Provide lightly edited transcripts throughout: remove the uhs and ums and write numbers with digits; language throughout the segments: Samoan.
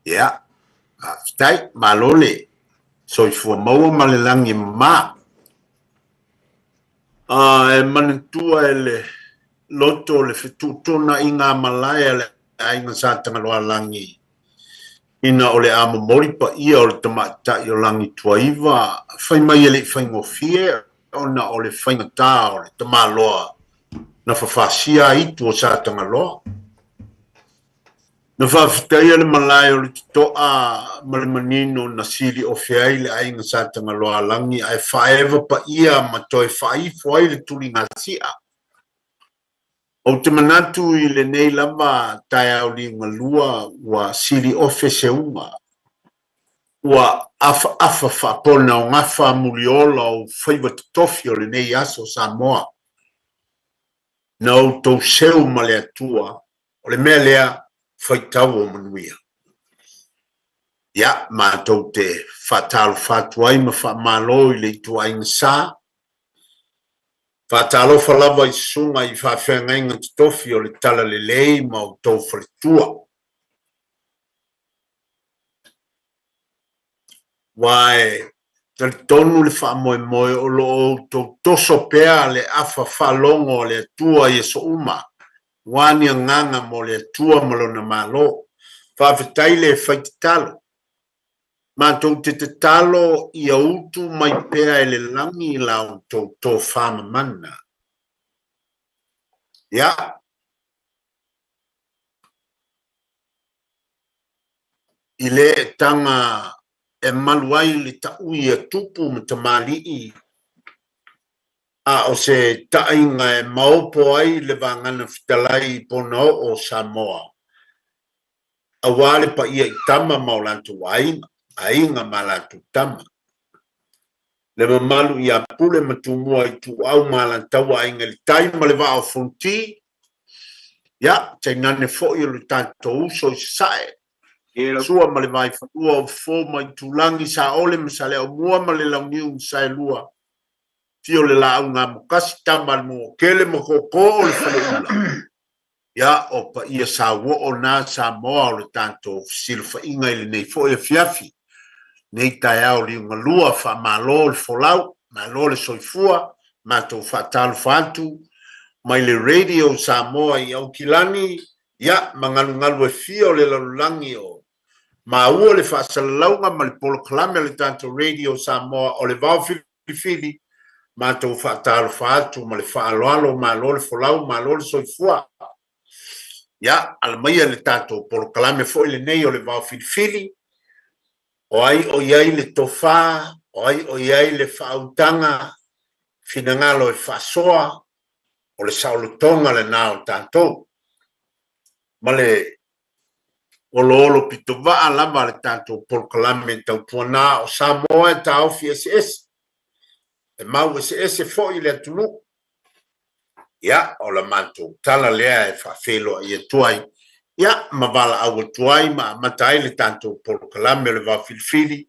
Ia, faafetai, malo le soifua maua ma le lagi e mama. E manatua e le loto le fetuutuunaiga a malae a le aiga Sa Tagaloaalagi ina o le a momoli paia o le tamaitai o Lagituaiva, fai mai e le i faigofie ona o le faigata o le tamaloa na fafasia ai itu o Sa Tagaloa. Na faafetaia le malae o le Totoa ma le manino na siliofe ai le aiga Sa Tagaloaalagi ae faaeva paia ma toe faaifo ai le tuligasia. Ou te manatu i lenei lava taeao liugalua ua siliofe seuga, ua afaafa faapona o gafa muliola o faiva totofi o lenei aso Samoa. Na outou seu ma le Atua O le mea lea, faitau o manuia. Ia, matou te faatalofa atu ai ma faamalo i le ituaiga sa. Faatalofa lava i susuga i faafeagaiga totofi o le Talalelei ma outou faletua. Aua e talitonu le faamoemoe o lo o outou toso pea le afa faalogo a le Atua i aso uma, aua ni agaga mo le Atua ma Lona Malo. Faafetai le fai tatalo. Matou te tatalo ia utu mai pea e le lagi la outou tofa mamana. Ia. I le taga e malu ai le taui a tupu ma tamalii, a o se taaiga e maopo ai le vagana fetalai i ponaoo o Samoa, aua le paia i tama ma o latou aiga, aiga ma latou tama. Le mamalu ia Pule ma Tumua Ituau ma Alataua Aiga i le Tai ma le Vaa o Fonoti, ia, tainane foi o le tatou uso i Sasae, Sua ma le Vaifanua o Fofo ma Itulagi, Saole ma Saleaaumua ma le Launiu na Saelua, Afio le Laau na Amotasi, Tama a le Manuatele ma Tootoo o le Faleula. Ia, o paia sauoo na Samoa o le tatou fesilafaiga i lenei foi afiafi, lenei taeao liugalua, faamalo le folau, malo le soifua, matou faatalofa atu mai le Radio Samoa i Aukilani, ia, ma galugalu e fia o le lalolagi o maua le faasalalauga ma le polokalame a le tatou Radio Samoa o le Vao Filifili, matou faatalofa atu ma le faaaloalo, malo le folau, malo le soifua. Ia, ala maia le tatou polokalame foi lenei o le Vao Filifili, o ai o i ai le tofa, o ai o i ai le faautaga, finagalo e faasoa, o le saolotoga lena o tatou. Ma le oloolo pitovaa lava le tatou polokalame tautuana o Samoa e taofi eseese, e mau eseese foi le atunuu. Ia, o la matou tala lea e faafeiloai atu ai, ia, ma valaau atu ai ma amata ai le tatou polokalame o le Vao Filifili,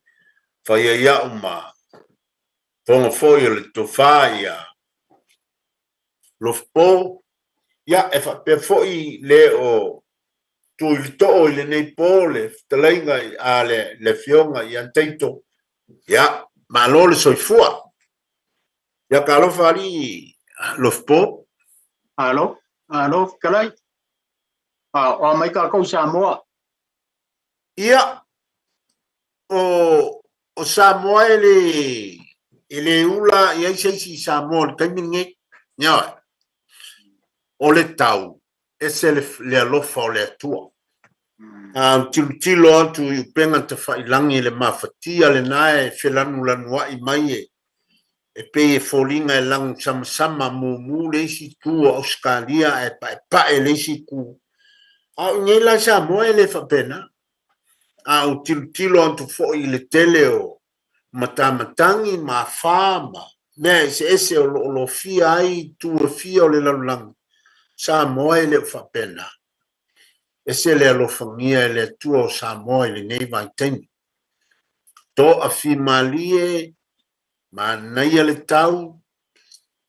fai ai au ma fofoga foi o le tofa ia Lofopo, ia, e faapea foi le o tu i le too i lenei po le fetalaiga a le Afioga ia Taito, ia, malo le soifua. Ia talofa alii Lofopo. Malo, malo fetalai. A, o a mai tatou i Samoa? Ia, o Samoa e le ula i ai se isi i Samoa i le taimi lenei. Ioe. O le tau, ese le alofa o le Atua. A ou tilotilo atu i upega tafailagi i le mafatia lena e felanulanuai mai e pei e foliga e lagusamasama mumu le isi itu o Ausetalia ae paepae le isi itu. A o i inei la i Samoa e le faapena. A ou tilotilo atu foi i le tele o matamatagi ma afa ma mea eseese o lo o lofia ai itu e fia o le lalolagi, Samoa e le o faapena. Ese le alofagia e le Atua o Samoa i lenei vaitaimi. Toafimalie, manaia le tau,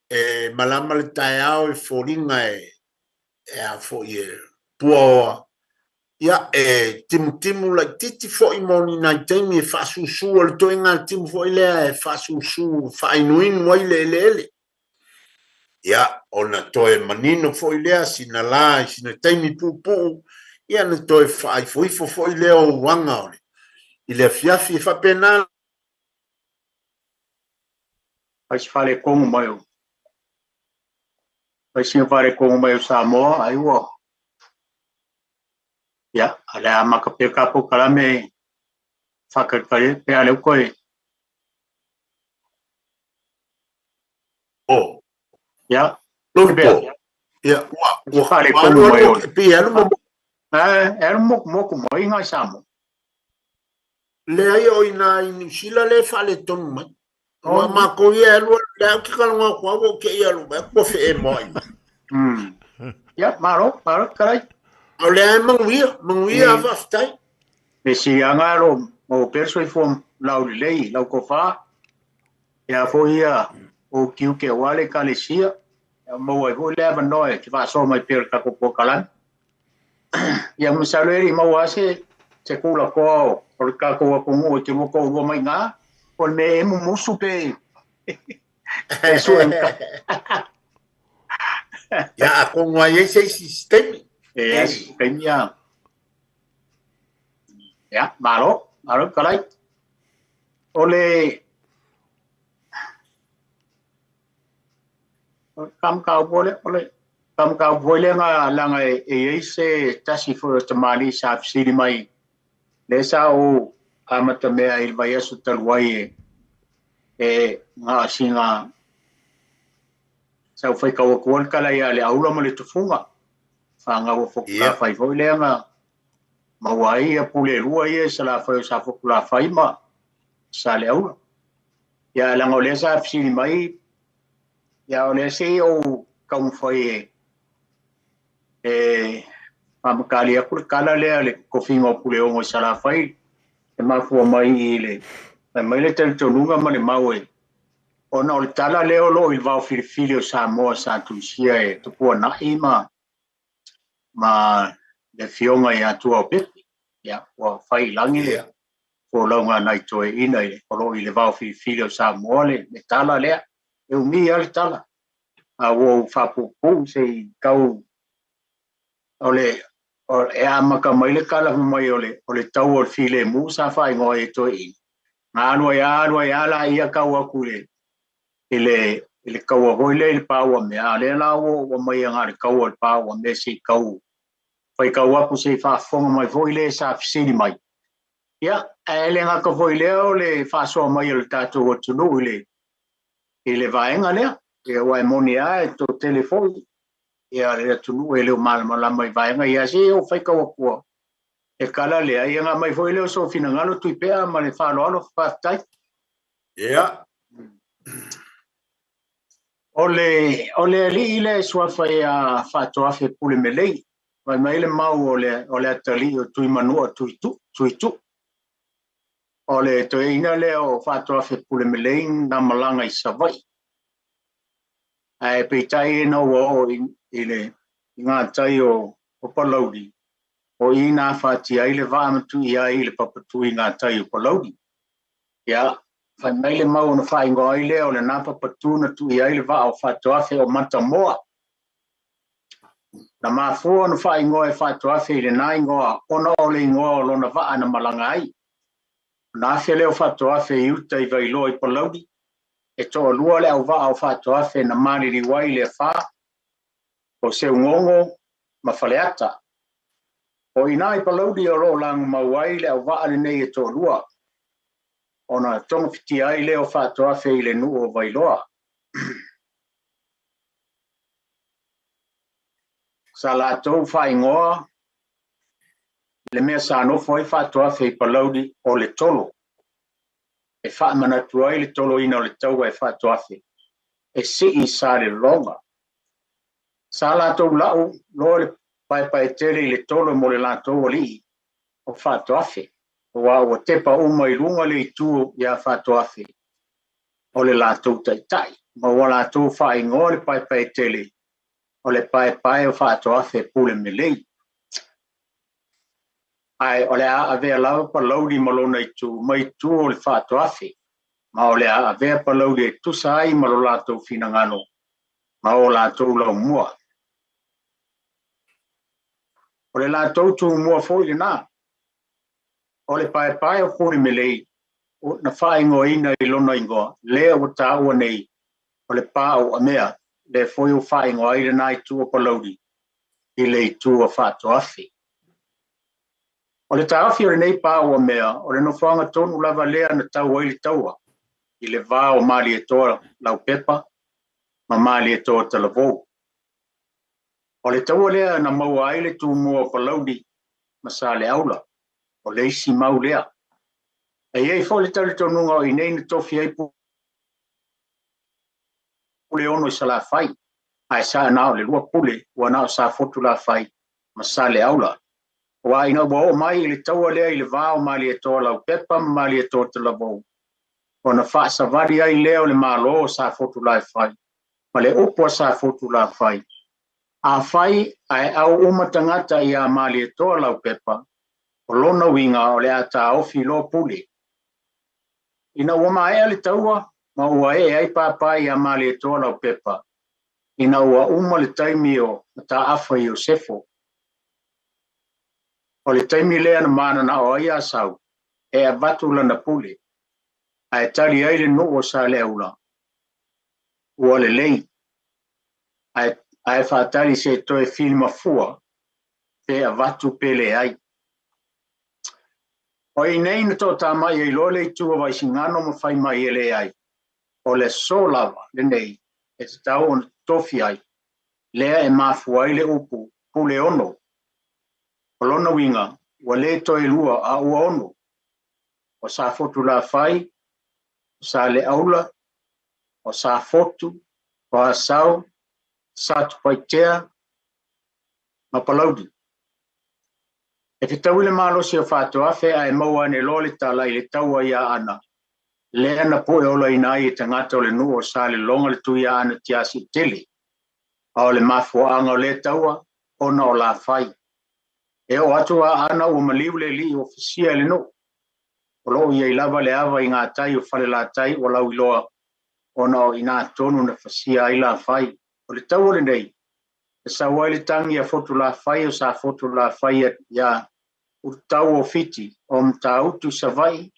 e malama le taeao e foliga e a foi e puaoa. Ia, e timutimu laitiiti foi mo ni nai taimi e faasusu, o le toega timu foi lea e faasusu, faainuinu ai le eleele. Ia, ona toe manino foi lea sina la i sina taimi puupuu, ia na toe faaifoifo foi lea o uaga o le i le afiafi e faapena. Ai se faaletonu mai o ai sina faaletonu mai o Samoa ai ua ia ale a maka pe ka po kalame whakakare pe ale koe. O. Ia. Lopo. Ia, ua ua faaletonu mai o. Pe alu mo. E alu mo mo ko mai ngai Samoa. Leai o ina i Niu Sila le faaletonu mai. Ua mākou ia e alu le au ki kalonga ko au ke ia alu mai ko fe e moi. Ia, malo, malo karai. O le ai manguia, manguia faafetai. E si anga ro mo perso i fo lau lei, lau kofa. Ia fo ia o kiu ke wale kalesia. Ia mo ai fo le avanoa e te faasoa mai pea le tatou polokalame. Ia masalo e lii maua se se kula koa o le tatou atunuu e te lua toalua mai iga o le mea e mumusu pe e sue. Ia atonu ai ai se isi taimi. E se taimi ia. Ia, malo, malo kalai. O le kamakau foi o le kamakau foi lea na laga e i ai se tasi foi o tamalii sa fesili mai lea sa ou amatamea i le vaiaso talu ai e gaasiga sa ou faitau atu ai le tala ia le aula ma le tufuga fagau Fotulafai foi lea na maua ai ia pule e lua ia i Salafai o sa Fotulafai ma Saleaula. Ia leaga o lea sa fesili mai ia o lea se i ou taumafai e faamatali atu le tala lea le tofiga o Puleono i Salafai e mafua mai i le mai le talitonuga ma le mau e ona o le tala lea o loo i le vao filifili o Samoa sa tusia e Tupuanai ma le afioga ia Tuaopepe. Ia ua fai i lagi le folauga nai toeaina o loo i le vao filifili o Samoa le tala lea e umi lava le tala a ua ou faapuupuu se i tau o le e amata mai le tala mai o le tau o le filemu sa faaigoa ai e toeaina na alu ai alu ai lava laia tau atu i le taua foi lea i le pau mea a lea la ua mai aga le taua o le pau mea se i tau faitau atu se i faafofoga mai foi le sa fesili mai. Ia, ae le gata foi lea o le faasoa mai o le tatou atunuu i le vaega lea. Ia ua e moni lava e toatele foi ia le atunuu e le o malamalama i vaega ia se o faitau atua e kala lea ia nga mai foi lea o so finagalo Tuipea ma le faaaloalo faafetai. Ia. O le alii le suafa ia Faatoafe Pulemelei vai mai le mau o le atalii o Tuimanua Tuitu. O le toeaina lea o Faatoafe Pulemelei na malaga i Savaii. Ae peitai ina ua oo i le ngā tai o Palauli, o i nā whātia ai le vaa matu i ai le papatu i ngā tai o Palauli. Ia, whai mai le mau ona whaingoa ai lea o le nā papatu na tu i ai le vaa o Faatoafe o Matamoa. Na mafua ona whaingoa e Faatoafe i le nā ingoa, ona o le ingoa o lona vaa na malaga ai. Na afe lea o Faatoafe i uta i Vailoa i Palauli, e toalua le au vaa o Faatoafe na maliliu ai le afa, o Seugogo ma Faleata. O ina i Palauli o loo lagomau ai le au vaa lenei e toalua, ona togafitia ai lea o Faatoafe i le nuu o Vailoa. Sa latou faaigoa le mea sa nofo ai Faatoafe i Palauli o le tolo, e faamanatu ai le toloina o le taua e Faatoafe e sii Salelologa. Sa latou lau loa le paepaetele i le tolo mo le latou alii o Faatoafe, ua ua tepa uma i luga le itu ia Faatoafe o le latou taitai, ma ua latou faaigoa le paepaetele o le paepae o Faatoafe Pulemelei. Ae o le a avea lava Palauli ma lona itu mai tua o le Faatoafe, ma o le a avea Palauli e tusa ai ma lo latou finagalo ma o latou laumua. O le latou tumua foi lena. O le paepae o Pulemelei na faaigoaina i lona igoa, lea ua taua nei o le pā o Uamea, lea foi ua faaigoa ai lena itu o Palauli i le itu o Faatoafe. O le taofi o lenei pā o Uamea, o le nofoaga tonu lava lea na tau ai le taua i le va o Malietoa Laupepa ma Malietoa Talavou. O le taua lea na maua ai le tumua o Palauli ma Saleaula, o le isi mau lea. E i ai foi le talitonuga o i inei na tofi ai Puleono i Salafai, ae sa na o le 2 pule ua na o Safotulafai ma Saleaula. Aua ina ua oo mai i le taua lea i le va o Malietoa Laupepa ma Malietoa Talavou, ona faasavali ai lea o le Malo o Safotulafai ma le upu a Safotulafai, afai ae au uma tagata ia Malietoa Laupepa, o lona uiga o le a taofi loa pule. Ina ua maea le taua ma ua ee ai papae ia Malietoa Laupepa, ina ua uma le taimi o Mataafa Iosefo. O le taimi lea na mananao ai Asau e avatu lana pule, ae tali ai le nuu o Saleaula, ua lelei, ae faatali se toe filimafua pe avatu pe leai. O i nei na toatamai ai loa le itu o Vaisigano ma fai mai e leai, o le aso lava lenei e tatau ona tofi ai, lea e mafua ai le upu Puleono. O lona uiga, ua le toe 2 a ua 6. O Safotulafai, o Saleaula, o Safotu, o Asau, Satupaitea ma Palauli. E fetaui le malosi o Faatoafe ae maua ane loa le tala i le taua ia Aana, lea na pue olaina ai e tagata o le nuu o Salelologa le tui Aana Tiasiutele. A o le mafuaaga o lea taua ona o Lafai. E oo atu a Aana ua maliu le alii ua fasia e le nuu. O loo iai lava le ava i gatai o Falelatai ua lauiloa ona o ina tonu na fasia ai Lafai. O le taua lenei, e sau ai le tagi a Fotulafai o Safotulafai ia Ulutau o Fiti o Matautu Savaii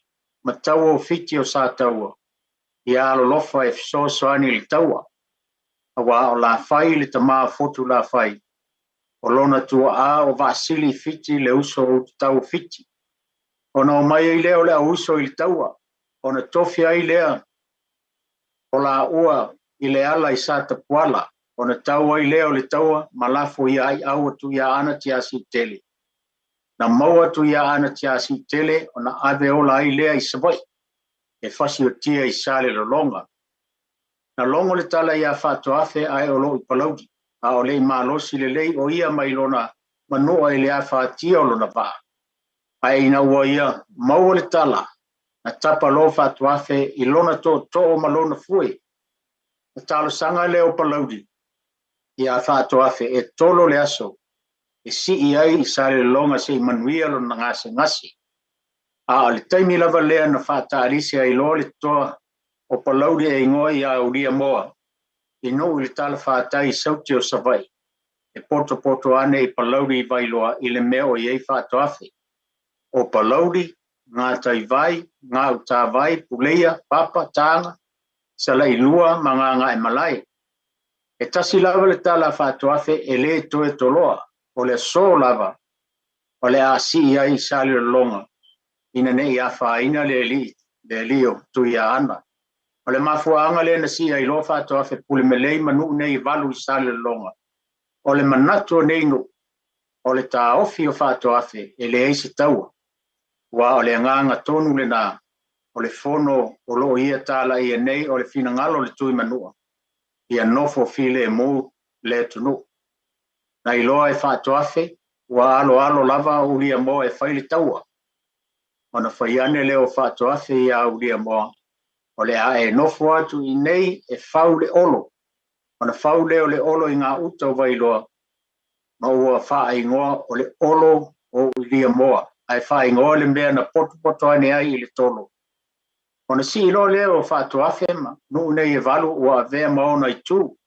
ma taua o Fiti o Sataua ia alolofa e fesoasoani i le taua. Aua o Lafai le tama o Fotulafai, o lona tuaa o Vaasili i Fiti le uso o Ulutau o Fiti. Ona o mai ai lea o le auuso i le taua, ona tofi ai lea o laua i le ala i Satapuala, ona tau ai lea o le taua ma lafo ia ai au atu ia Aana Tiasiutele. Na maua atu ia Aana Tiasiutele ona ave ola ai lea i Savaii, e fasiotia i Salelologa. Na logo le tala ia Faatoafe ae o loo i Palauli, a o le i malosi lelei o ia mai lona manua i le afatia o lona vaa. Ae ina ua ia maua le tala, na tapa loa Faatoafe i lona tootoo ma lona fue. Na talosaga lea o Palauli ia Faatoafe e tolo le aso e sii ai i Salelologa se i manuia lona gasegase. A o le taimi lava lea na faataalisi ai loa le toa o Palauli e igoa ia Uliamoa i nuu i le talafatai i Sauti o Savaii, e potopoto ane i Palauli i Vailoa i le mea o i ai Faatoafe. O Palauli, Gataivai, Gautavai, Puleia, Papa, Taga, Salailua ma Gagaemalae. E tasi lava le tala a Faatoafe e le toe toloa, o le aso lava o le a sii ai i Salelologa ina nei afaina le alii o Tuiaana. O le mafuaaga lea na sii ai loa Faatoafe Pulemelei ma nuu nei e 8 i Salelologa. O le manatu o nei nuu, o le taofi o Faatoafe e leai se taua. Ua o le agaga tonu lena, o le fono o loo ia talaia nei o le finagalo o le tui manua, ia nofo filemu le atunuu. Na iloa e Faatoafe, ua aloalo lava o Uliamoa e fai le taua. Ona fai ane lea o Faatoafe ia Uliamoa, o le a e nofo atu i nei e fau le olo. Ona fau lea o le olo i ngā uta o Vailoa, ma ua faaigoa o le olo o Uliamoa. Ae faaigoa le mea na potopoto ane ai i le tolo. Ona sii loa lea o Faatoafe ma nuu nei e valu ua avea ma ona itu.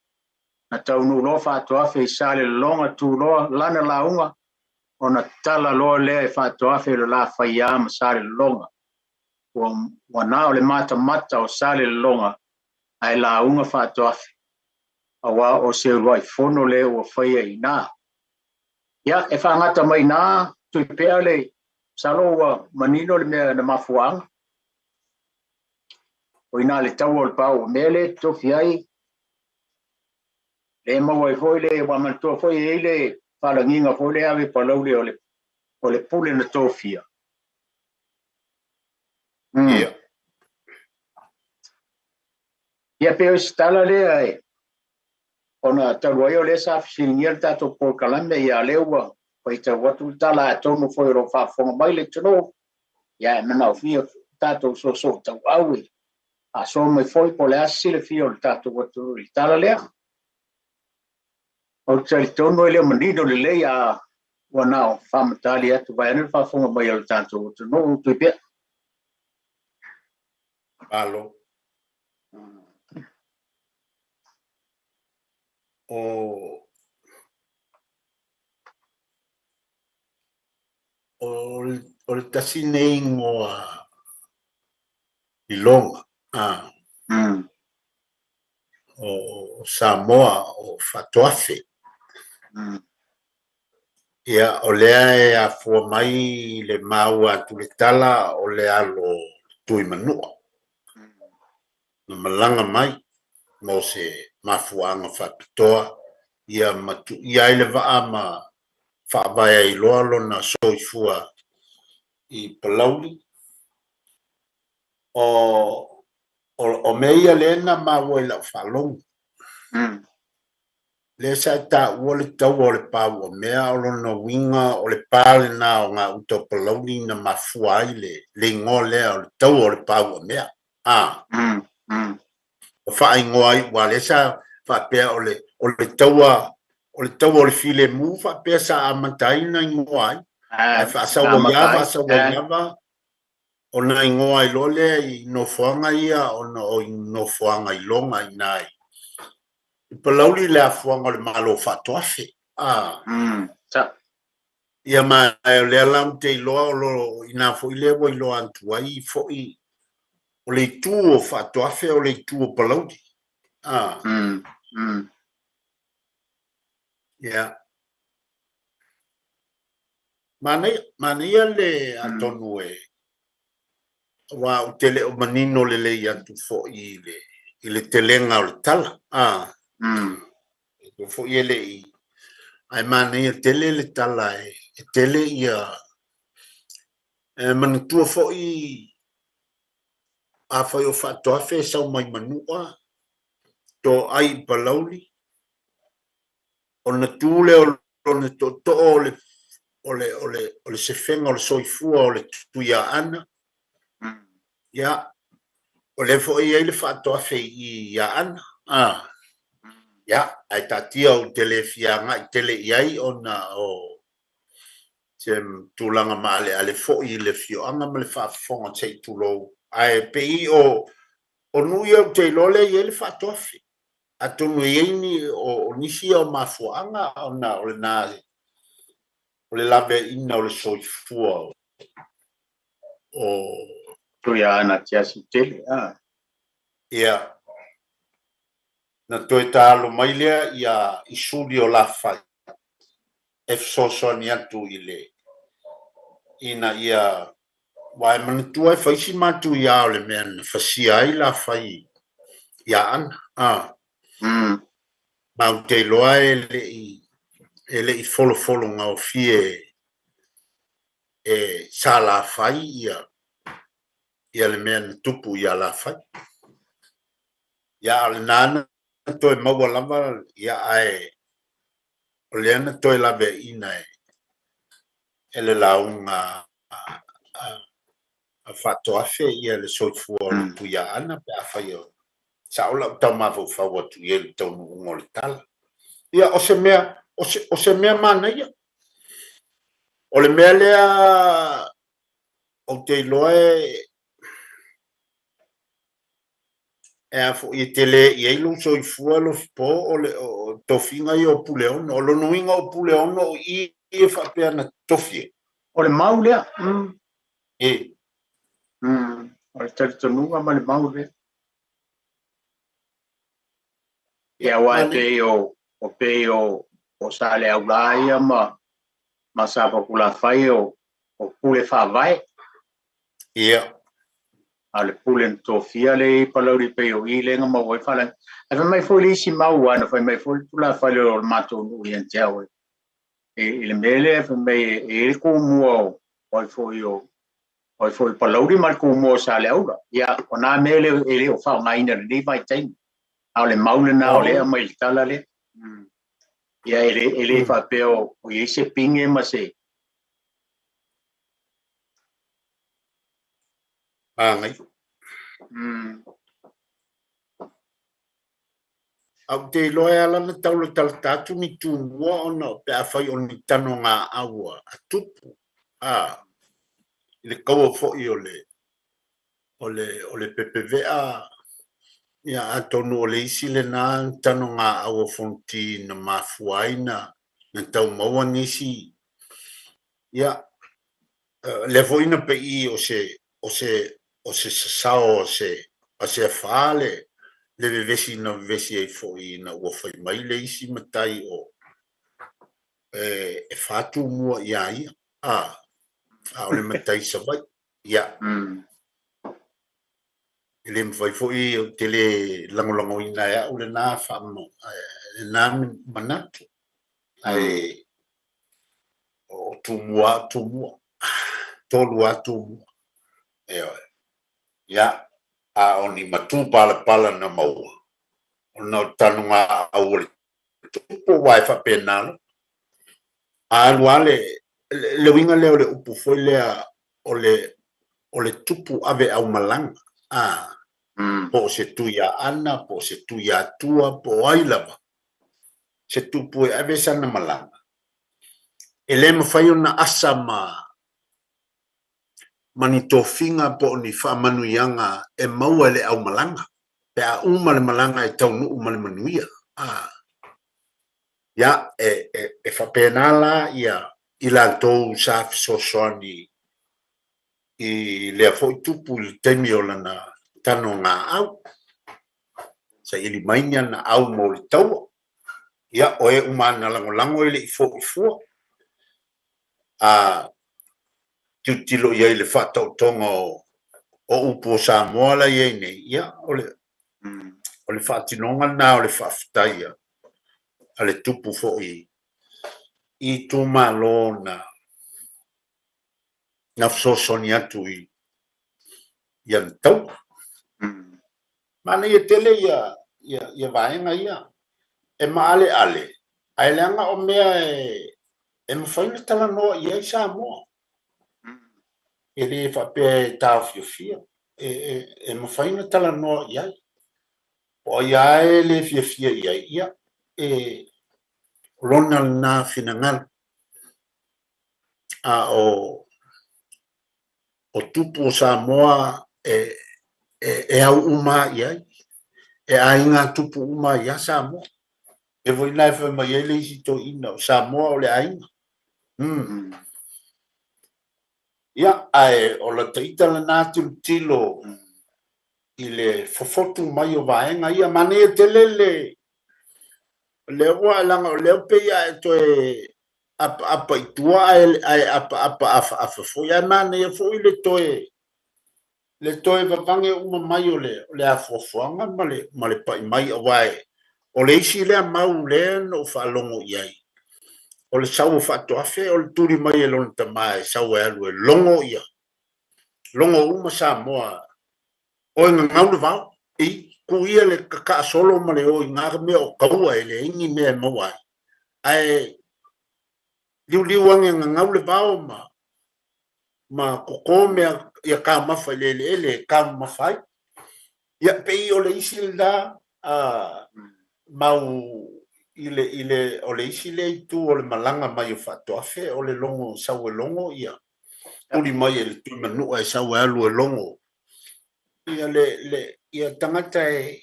Na taunuu loa Faatoafe i Salelologa tu loa lana lauga ona tala loa lea e Faatoafe o le la Faiā ma Salelologa. Ua na o le matamata o Salelologa ae lauga Faatoafe, aua o se uluai fono lea ua faia i ina. Ia, e faagata mai ina Tuipea le masalo ua manino le mea na mafuaaga. O ina le taua o le pāuamea lea e tofi ai, le maua ai foi le, ua manatua foi e i ai le faalagiga foi lea ave i Palauli o le pule na tofia. Ia. Ia, pe o se tala lea e ona talu ai o lea sa fesiligia le tatou polokalame, ia lea ua faitau atu le tala, atonu foi o lo o faafofoga mai le atunuu, ia e manaofia tatou soosoo tauau e faasoa mai foi po o le a se silafia o le tatou atunuu i le tala lea. Ou te talitonu e le o manino lelei, a ua na o faamatali atu vaeane le faafofoga mai o le tatou atunuu Tuipea. Malo. O o le tasi nei igoa iloga a o Samoa o Faatoafe. Ia, o lea e afua mai le maua atu le tala o le alo Tuimanua na malaga mai mo se mafuaaga faapitoa, ia ma tuia ai le vaa ma faavae ai loa lona soifua i Palauli. O mea ia lea na maua i lau faalogo. Lea sa e taua le taua o le pāuamea, o lona uiga o le pa lena o gauta o Palauli na mafua ai le igoa lea o le taua o le pāuamea. Faaigoa ai, ua lea sa faapea o le taua o le taua o le filemu faapea sa amata ai na igoa ai. Ae faasaua ia faasaua lava ona igoa ai loa lea i nofoaga ia, ona o i nofoaga iloga i ina i Palauli le afuaga o le Malo Faatoafe. Ia ma o lea la ou te iloa o lo ina foi lea ua iloa atu ai foi o le itu o Faatoafe o le itu o Palauli. Ia. Manaia le atonu e aua ou te le o manino lelei atu foi i le telega o le tala. E foi e le i ae manaia tele le tala e tele ia e manatua foi afai o Faatoafe e sau mai Manua to ai i Palauli ona tu lea o lona tootoo o le sefega o le soifua o le Tuiaana. Ia, o lea foi e i ai le Faatoafe i Aana. Ia, ae taatia ou te le fia agai tele i ai ona o se tulaga maaleale foi i le afioaga ma le faafofoga se i tulou. Ae pei o nuu ia ou te iloa lea e i ai le Faatoafe. Atonu e i ai ni o nisi ia o mafuaaga ona o lena o le laveaiina o le soifua o Tuiaana te tele. Ia, na toe taalo mai lea ia Isuli o Lafai e fesoasoani atu i le ina ia ua e manatua e fai si matuia o le mea na fasia ai Lafai i Aana. Ma ou te iloa e le i folofolo gaofie e sa Lafai ia le mea na tupu ia Lafai. Ia, o lena na toe maua lava, ia, ae o lea na toe laveaiina e le lauga a Faatoafe ia le soifua o le Tuiaana pe afai o sao lau tau mafaufau atu i ai le taunuuga o le tala. Ia, o se mea manaia. O le mea lea Ou te iloa e e a foi e tele i ai lou soifua Alofipo o le o tofiga ia o Puleono. O lona uiga o Puleono o i e faapea na tofi ai. O le mau lea. E. O le talitonuga ma le mau lea. Ia aua e pei o o pei o o Saleaula ia ma ma Safotulafai o o pule faavae. Ia. A o le pule na tofia lea i Palauli pei o i lea na maua ai faalagi. Ae fai mai foi le isi mau aua na fai mai foi le tulafale o le matou nuu ia te au e i le mea lea fai mai e i ai le tumua o o ai foi o o ai foi Palauli ma le tumua o Saleaula. Ia, o na mea lea e le o faaaogaina i lenei vaitaimi. A o le mau lena o lea aumai i le tala lea. Ia e le faapea o i ai se pine ma se Manaia. Ae ou te iloa e ala ona taulatalata atu ni tumua ona pe afai o ni tanogaau a tupu, a, i le kaua foi o le o le o le pepevea, ia atonu o le isi lena tanogaau a Fonoti na mafua ai na tau maua nisi, ia lea foi na pei o se o se o se sasao o se a se afa le le vevesi na vevesi ai foi ina ua fai mai le isi matai o e fa tumua ia ia, a a o le matai Savaii. Ia. E le mafai foi ou te le lagolagoina e au lena lena manatu. Ae o tumua a tumua. Tolu a tumua. Ioe. Ia, a o ni matupalapala na maua, ona o tanogaau o le tupu aua e faapena lava. A alu lava le, le uiga lea o le upu foi lea o le o le tupu ave aumalaga, a, po o se Tuiaana, po o se Tuiatua, po o ai lava, se tupu e ave sana malaga, e le mafai ona asa ma ma ni tofiga po o ni faamanuiaga e maua e le aumalaga, pe a uma le malaga e taunuu ma le manuia. A, ia, e, e, e faapena la ia i latou sa fesoasoani i lea foi tupu i le taimi o lana tanogaau. Saili mai ni ana au mo le taua. Ia, o e uma na lagolago e le i fo'i fua. A tilotilo i ai i le faataotoga o o upu o Samoa la e i ai nei, ia, o le o le faatinoga lena o le faafetai a le tupu foi i itumalo na na fesoasoani atu i i ana taua. Manaia tele ia ia ia vaega ia e maaleale, ae leaga o mea e e mafai ona talanoa i ai Samoa. E le faapea e taofiofia, e, e, e mafai ona talanoa i ai. Po o ai lava e le fiafia i ai, ia, e o lona lena finagalo. A o o tupu o Samoa e, e, e au uma i ai, e aiga tupu uma ia Samoa. E foi na e fai mai ai le isi toeaina o Samoa o le aiga. Ia, ae o lata ita lena tilotilo i le fofotu mai o vaega ia. Manaia tele le lea ua leaga o lea pei a e toe apaapa i tua ae, ae apaapa afaafa foi. Ae manaia foi le toe le toe vavage uma mai o le, o le afuafuaga ma le, ma le pai mai aua e o le isi lea mau lea na ou faalogo i ai. O le sau o Faatoafe o le tuli mai e lona tama e sau e alu e logo ia. Logo uma Samoa. O e gagau le vao. I, ku ia le kakaa solo ma le o i ngā mea o kaua e leai ni mea e maua ai. Ae liuliu ane gagau le vao ma ma koko mea ia taumafa i le eleele e taumafa ai. Ia pei o le isi lena a mau i le i le o le isi lea itu o le malaga mai o Faatoafe o le logo sau e logo ia. Tuli mai e le Tuimanua e sau e alu e logo ia le ia tagata e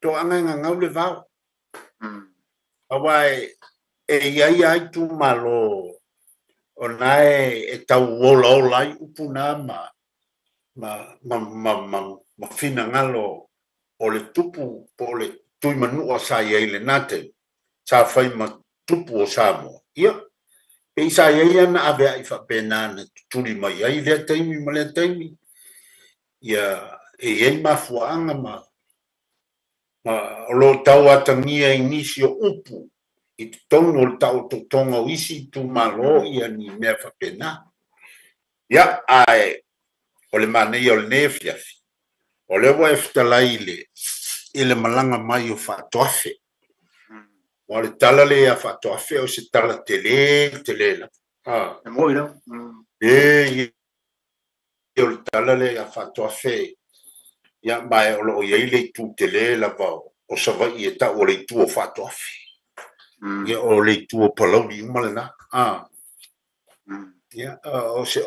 toaga e gagau le vao. Aua e iai a itumalo o na e tau olaola ai upu na ma finagalo o le tupu po o le Tuimanua sa iai i lena taimi sa fai ma tupu o Samoa. Ia, pei sa iai ana avea'i faapena na tutuli mai ai lea taimi ma lea taimi. Ia, e iai mafuaaga ma o lo o tau atagia i nisi o upu i totonu o le taototoga o isi itumalo ia ni mea faapena. Ia, ae o le manaia o lenei afiafi, o lea ua e fetalai i le malaga mai o Faatoafe. Aua o le tala lea ia Faatoafe o se tala tele tele lava. E moi lava. E o le tala lea ia Faatoafe, ia, ma o lo o iai le itu tele lava o Savaii e tau o le itu o Faatoafe. Ia, o le itu o Palauli uma lena. Ia,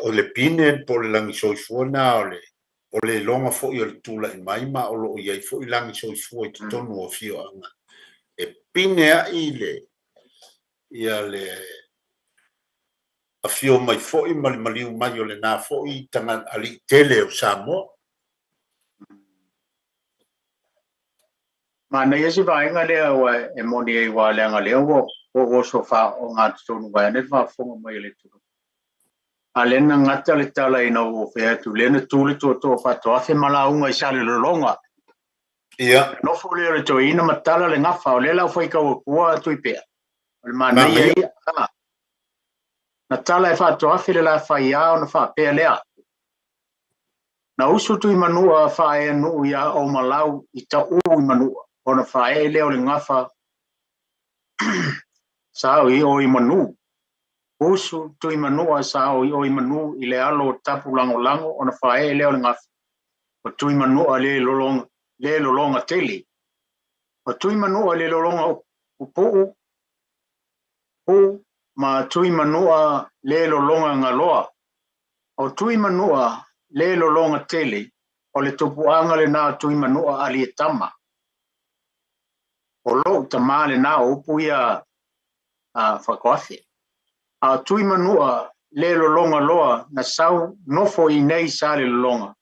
o le pine po o le lagi soifua na o le iloga foi o le tula'i mai ma o lo o iai foi lagi soifua i totonu o afioaga. E pine ai le ia le afio mai foi ma le maliu mai o lena foi tagata alii tele o Samoa. Manaia se vaega lea ua e moni ai ua leaga lea ua oso faaaoga totonu vaeane le faafofoga mai a le atunuu. A lea na gata le tala ina ua ou fai atu lea na tu le tootoo Faatoafe ma lauga i Salelologa. Ia. Nofo lea o le toeaina ma tala le gafa, o lea la ua faitau atua Tuipea. O le manaia ia. Na tala e Faatoafe le lafaia ona faapea lea. Na usu Tuimanua faaeanuu ia Oumalau i taʻu i Manua, ona faaee lea o le gafa sa o i o i manu. Usu Tuimanua sa o i o i manu i le alo o tapu lagolago, ona faaee lea o le gafa. O Tuimanua le lologa, le lologa tele. O Tuimanua le lologa upuu, pu ma Tuimanua le lologa galoa. O Tuimanua le lologa tele, o le tupuaga lena o Tuimanua alietama. O lou tamā lena o upu ia a Faatoafe. A o Tuimanua le lologa loa na sau nofo i nei Salelologa,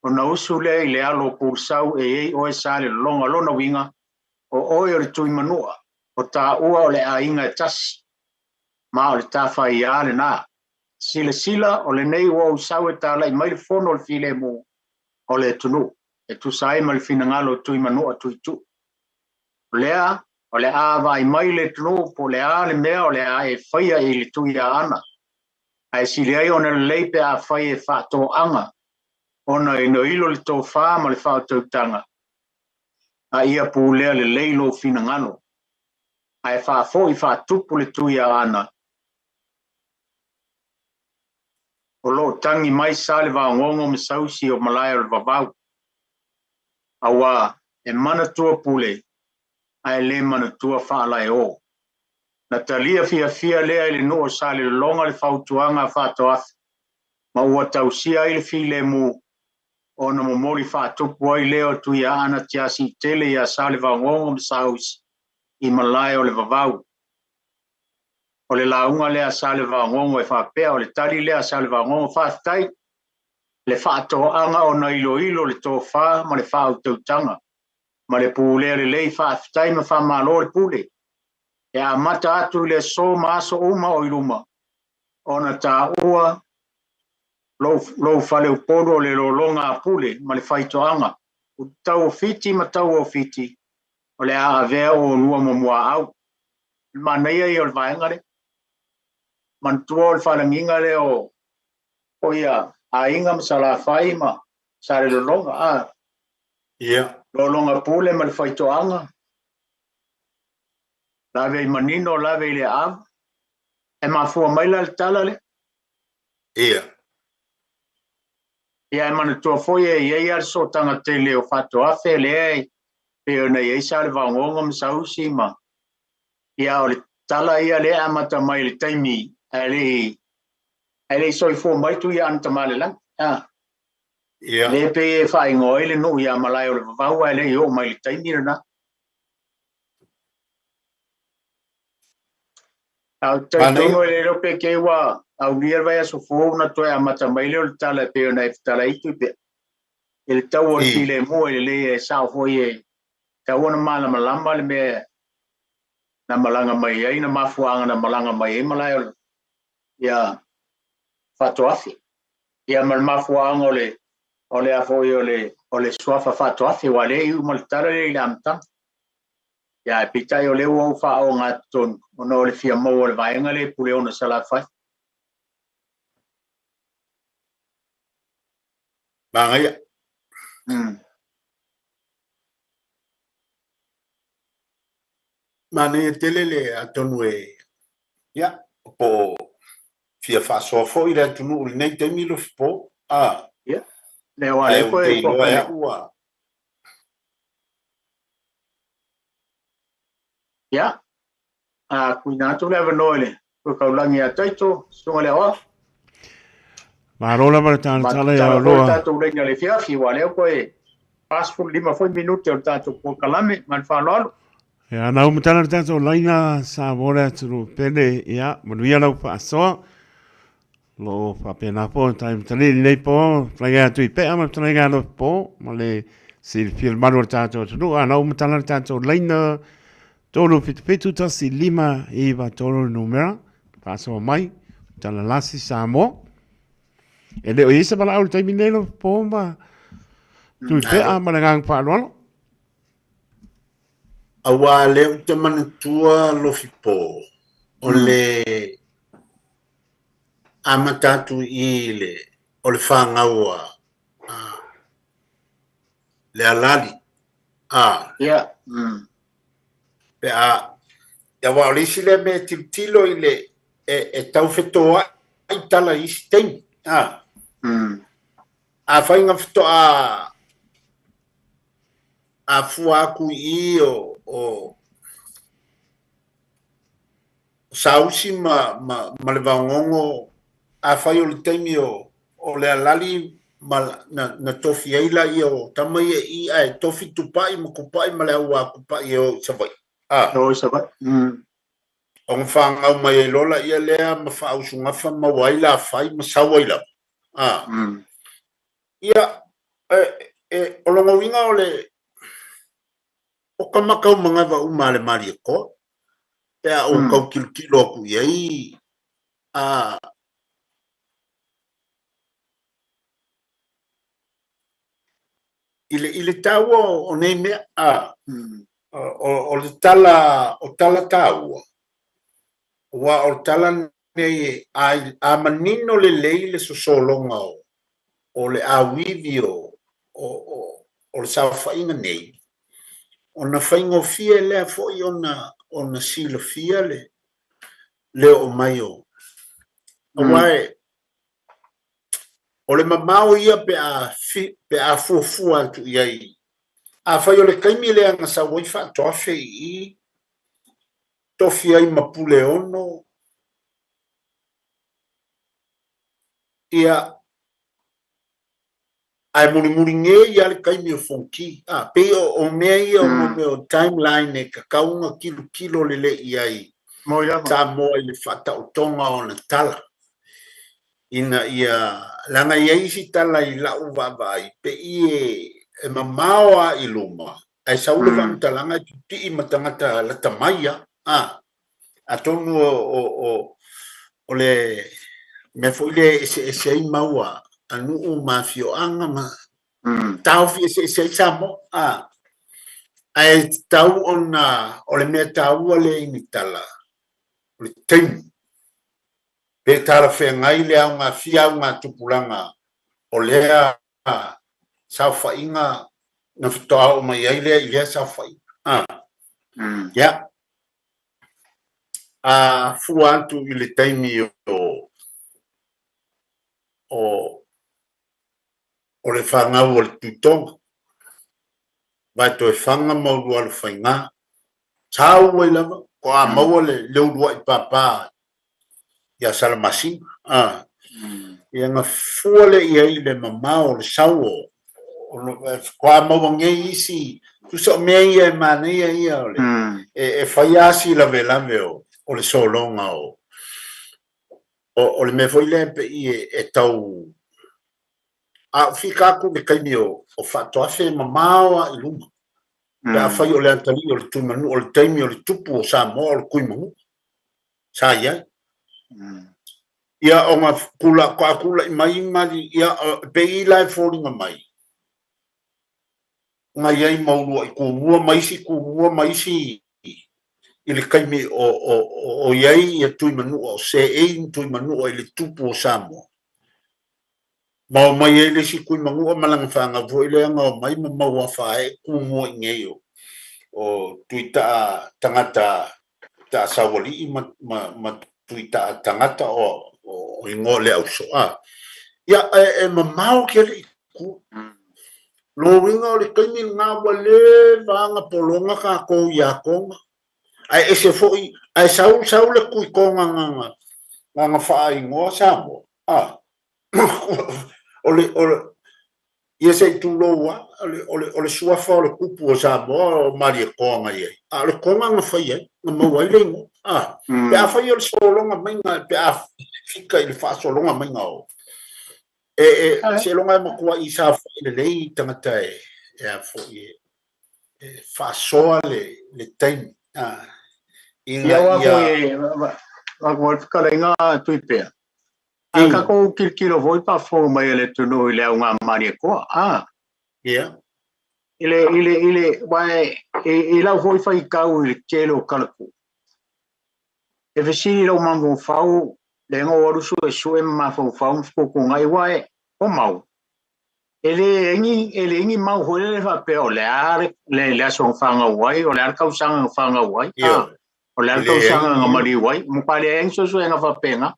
ona usu lea i le alo o Pulesau e iai oe Salelologa lona uiga, o oe o le Tuimanua, o taua o le aiga e tasi, ma o le tafaiā lena. Silasila o lenei ua ou sau e talai mai le fono o le filemu o le atunuu, e tusa ai ma le finagalo o Tuimanua Tuituu. O lea, o le a vaai mai le atunuu po o le a le mea o le a e faia i le Tuiaana. Ae sili ai ona lelei pe a fai e faatoaga, ona iloilo le tofa ma le faautautaga, a ia pulea lelei lou finagalo. Ae faafoi faatupu le Tuiaana, o loo tagi mai sa le vaogogo ma sausi o malae o le vavau. Auā e manatua pule, ae le manatua faalaeo. Na talia fiafia lea i le nuu o Salelologa le fautuaga a Faatoafe, ma ua tausia ai le filemu, ona momoli faatupu ai lea o Tuiaana Tiasiitele ia Salevaogogo ma Sausi i malae o le vavau. O le lauga lea a Salevaogogo e faapea, o le tali lea a Salevaogogo, faafetai le faatoaga ona iloilo le tofa ma le faautautaga ma le pulea lelei, faafetai ma faamalo le pule. E amata atu i le aso ma aso uma o i luma, ona taua lou faleupolu o le lologa a pule ma le faitoaga. O tau o Fiti ma tau o Fiti, o le a avea o lua ma muaau. Le manaia ia o le vaega lea. Manatua o le faalagiga lea o ia aiga ma Salafai ma Salelologa. Ia. Lologa pule ma le faitoaga. Lave i manino, lave i le aava. E mafua mai la le tala lea. Ia. Ia e manatua foi e iai a le sootaga tele o Faatoafe lea e pei ona iai Salevaogogo ma Sausi ma ia o le tala ia lea e amata mai i le taimi ae le i Ae le i soifua mai Tuiaana Tamalelagi. A. Ia. Lea pei e faaigoa ai le nuu ia Malae o le Vavau ae le i oo mai i le taimi lena. A ou te talitonu e le iloa pe kei ua aulia le vaiaso fou ona toe amata mai lea o le tala e pei ona e fetalai i Tuipea. I le tau o le filemu e lelei e sao foi e tatau ona malamalama le mea na malaga mai ai, na mafuaaga na malaga mai ai Malae o le ia Faatoafe. Ia ma le mafuaaga o le o le a foi o le o le suafa Faatoafe aua lea e iu ma le tala lea i le amataga. Ia ae peitai o lea ua ou faaogatotonu ona o le fia maua o le vaega lea i Puleono Salafai. Manaia. Manaia tele le atonu e ia po o fia faasoa foi le atunuu i lenei taimi Lofipo. A. Ia. Le aua Ae lea ou te foi iloa e au ua Ia. A tuuina atu le avanoa i le Tuikaulagi ia Taito, Susuga i le Aoao. Malo lava le talatala ia Matou tala foi le tatou laina i le afiafi, aua o lea ua toe 45 foi minute o le tatou polokalame. Ma le faaaloalo. Ia, na uma tala le tatou laina Samoa le atunuu pele, ia, manuia lau faasoa. O lo o faapena foi ona tae matalii i lenei po, fetalaiga ia Tuipea ma le fetalaiga ia Lofipo, ma le silafia le malu o le tatou atunuu. A na uma tala le tatou laina 377 15 93 le numera, faasoa mai, talalasi Samoa. E le o i ai se valaau i le taimi nei Lofipo ma Tuipea ma le agaga faaaloalo. Aua lea ou te manatua Lofipo, o le amata atu i le o le fanau a le alali a yeah. Pe a aua o le isi lea mea e tilotilo i le e tau fetoai tala i isi taimi a afai na faatoa a fua atu i i o Sausi ma, ma, ma le Vaogogo, afai o le taimi o, o le alali ma na, na tofi ai laia o tama ia i ae tofi Tupai ma Kupai ma le au a Kupai e o i Savaii. A. O i Savaii. Ona fanau mai ai loa laia lea ma faausugafa maua ai lafai ma sau ai lava. A. Ia, e, o lona uiga o le, o ka makau manava uma a le Malietoa, pe a ou tau tilotilo atu i ai, a, i le, i le taua o nei mea, a, o, o le tala, o tala taua, aua o le tala nei, a, a manino lelei le sosologa o, o le auivi o, o, o, o le saofaiga nei, ona faigofie lea foi ona, ona silafia le, le oo mai o. Aua e, o le mamao ia pe a, fi, pe a fuafua atu i ai. Afai o le taimi lea na sau ai Faatoafe i i, tofi ai ma Puleono, ia, ae mulimuli nei lava le taimi o Fonoti. A, pei o, o mea ia o mea o timeline e tatau ona tilotilo lelei i ai Samoa i le faataotoga o ana tala. Ina ia, leaga e i ai isi tala i lau vaavaai, pei e, e mamao lava i luma, ae sau le faamatalaga e pipii ma tagata lata mai lava. A, atonu o, o, o, o le mea foi lea e eseese ai mau a, a nuu ma afioaga ma taofi eseese ai Samoa. A, ae tatau ona, o le mea taua lea i ni tala, o le taimi. Pe talafeagai le aogafia augatupulaga o lea saofaiga na faatoa oo mai ai lea i lea saofaiga. A, ia. A fua atu i le taimi o, o, o le fanau o le Tuitoga, Vaetoefaga ma Ulualofaiga, sau ai lava, faatoa maua le, le uluai pāpā ia Salamasina. A. Ia na fua lea i ai le mamao o le sau o faatoa maua nei isi tusa o mea ia e manaia ia o le e fai lava si lavelave o le sologa o o le mea foi lea e pei e tau a ou fika atu i le taimi o Faatoafe e mamao lava i luma pe afai o le atalii o le Tuimanua o le taimi o le tupu o Samoa o le Tuimanua sa i ai. Ia ona faatoa tulai mai ma ia pei la e foliga mai na i ai ma uluai tumua ma isi tumua ma isi i le taimi o i ai ia Tuimanua o seei ma Tuimanua i le tupu o Samoa. Ma omai ai le isi Tuimanua ma lana fanau foi lea na omai ma mauafa ai tumua i nei o Tuitaa tagata Taa Saualii ma Tuitaa tagata o igoa o le auso. Ia, e mamao tele i tua. Lona uiga o le taimi lena ua leva ona pologa tatou ia Toga. Ae ese foi, ae sau sau le Tui Toga na faaigoa Samoa. O le, o le, ia se i tulou lava, o le suafa o le tupu o Samoa o Malietoa na i ai, a o le Toga na fai ai, na maua ai le igoa. Pe afai o le sologa maiga, pe a fika i le faasologa maiga o, e seiloga e matuai saofai lelei tagata e a foi e faasoa le taimi. Ina ia... Ia, ua fetalaiga Tuipea. A tatou tilotilo foi faafofoga mai a le atunuu i le auga Malietoa, a. Ia. I le, i le, i le, aua i lau foi faitau i le tele o talatuu, e fesili lou mafaufau, lea na ou alu suesue ma mafaufau ma fetuutuunai, aua o mau, e leai ni, e leai ni mau foi lele faapea o le a le, le aso na fanau ai, o le a le tausaga na fanau ai, a, o le a le tausaga na maliu ai, matua leai ni suesuega faapena.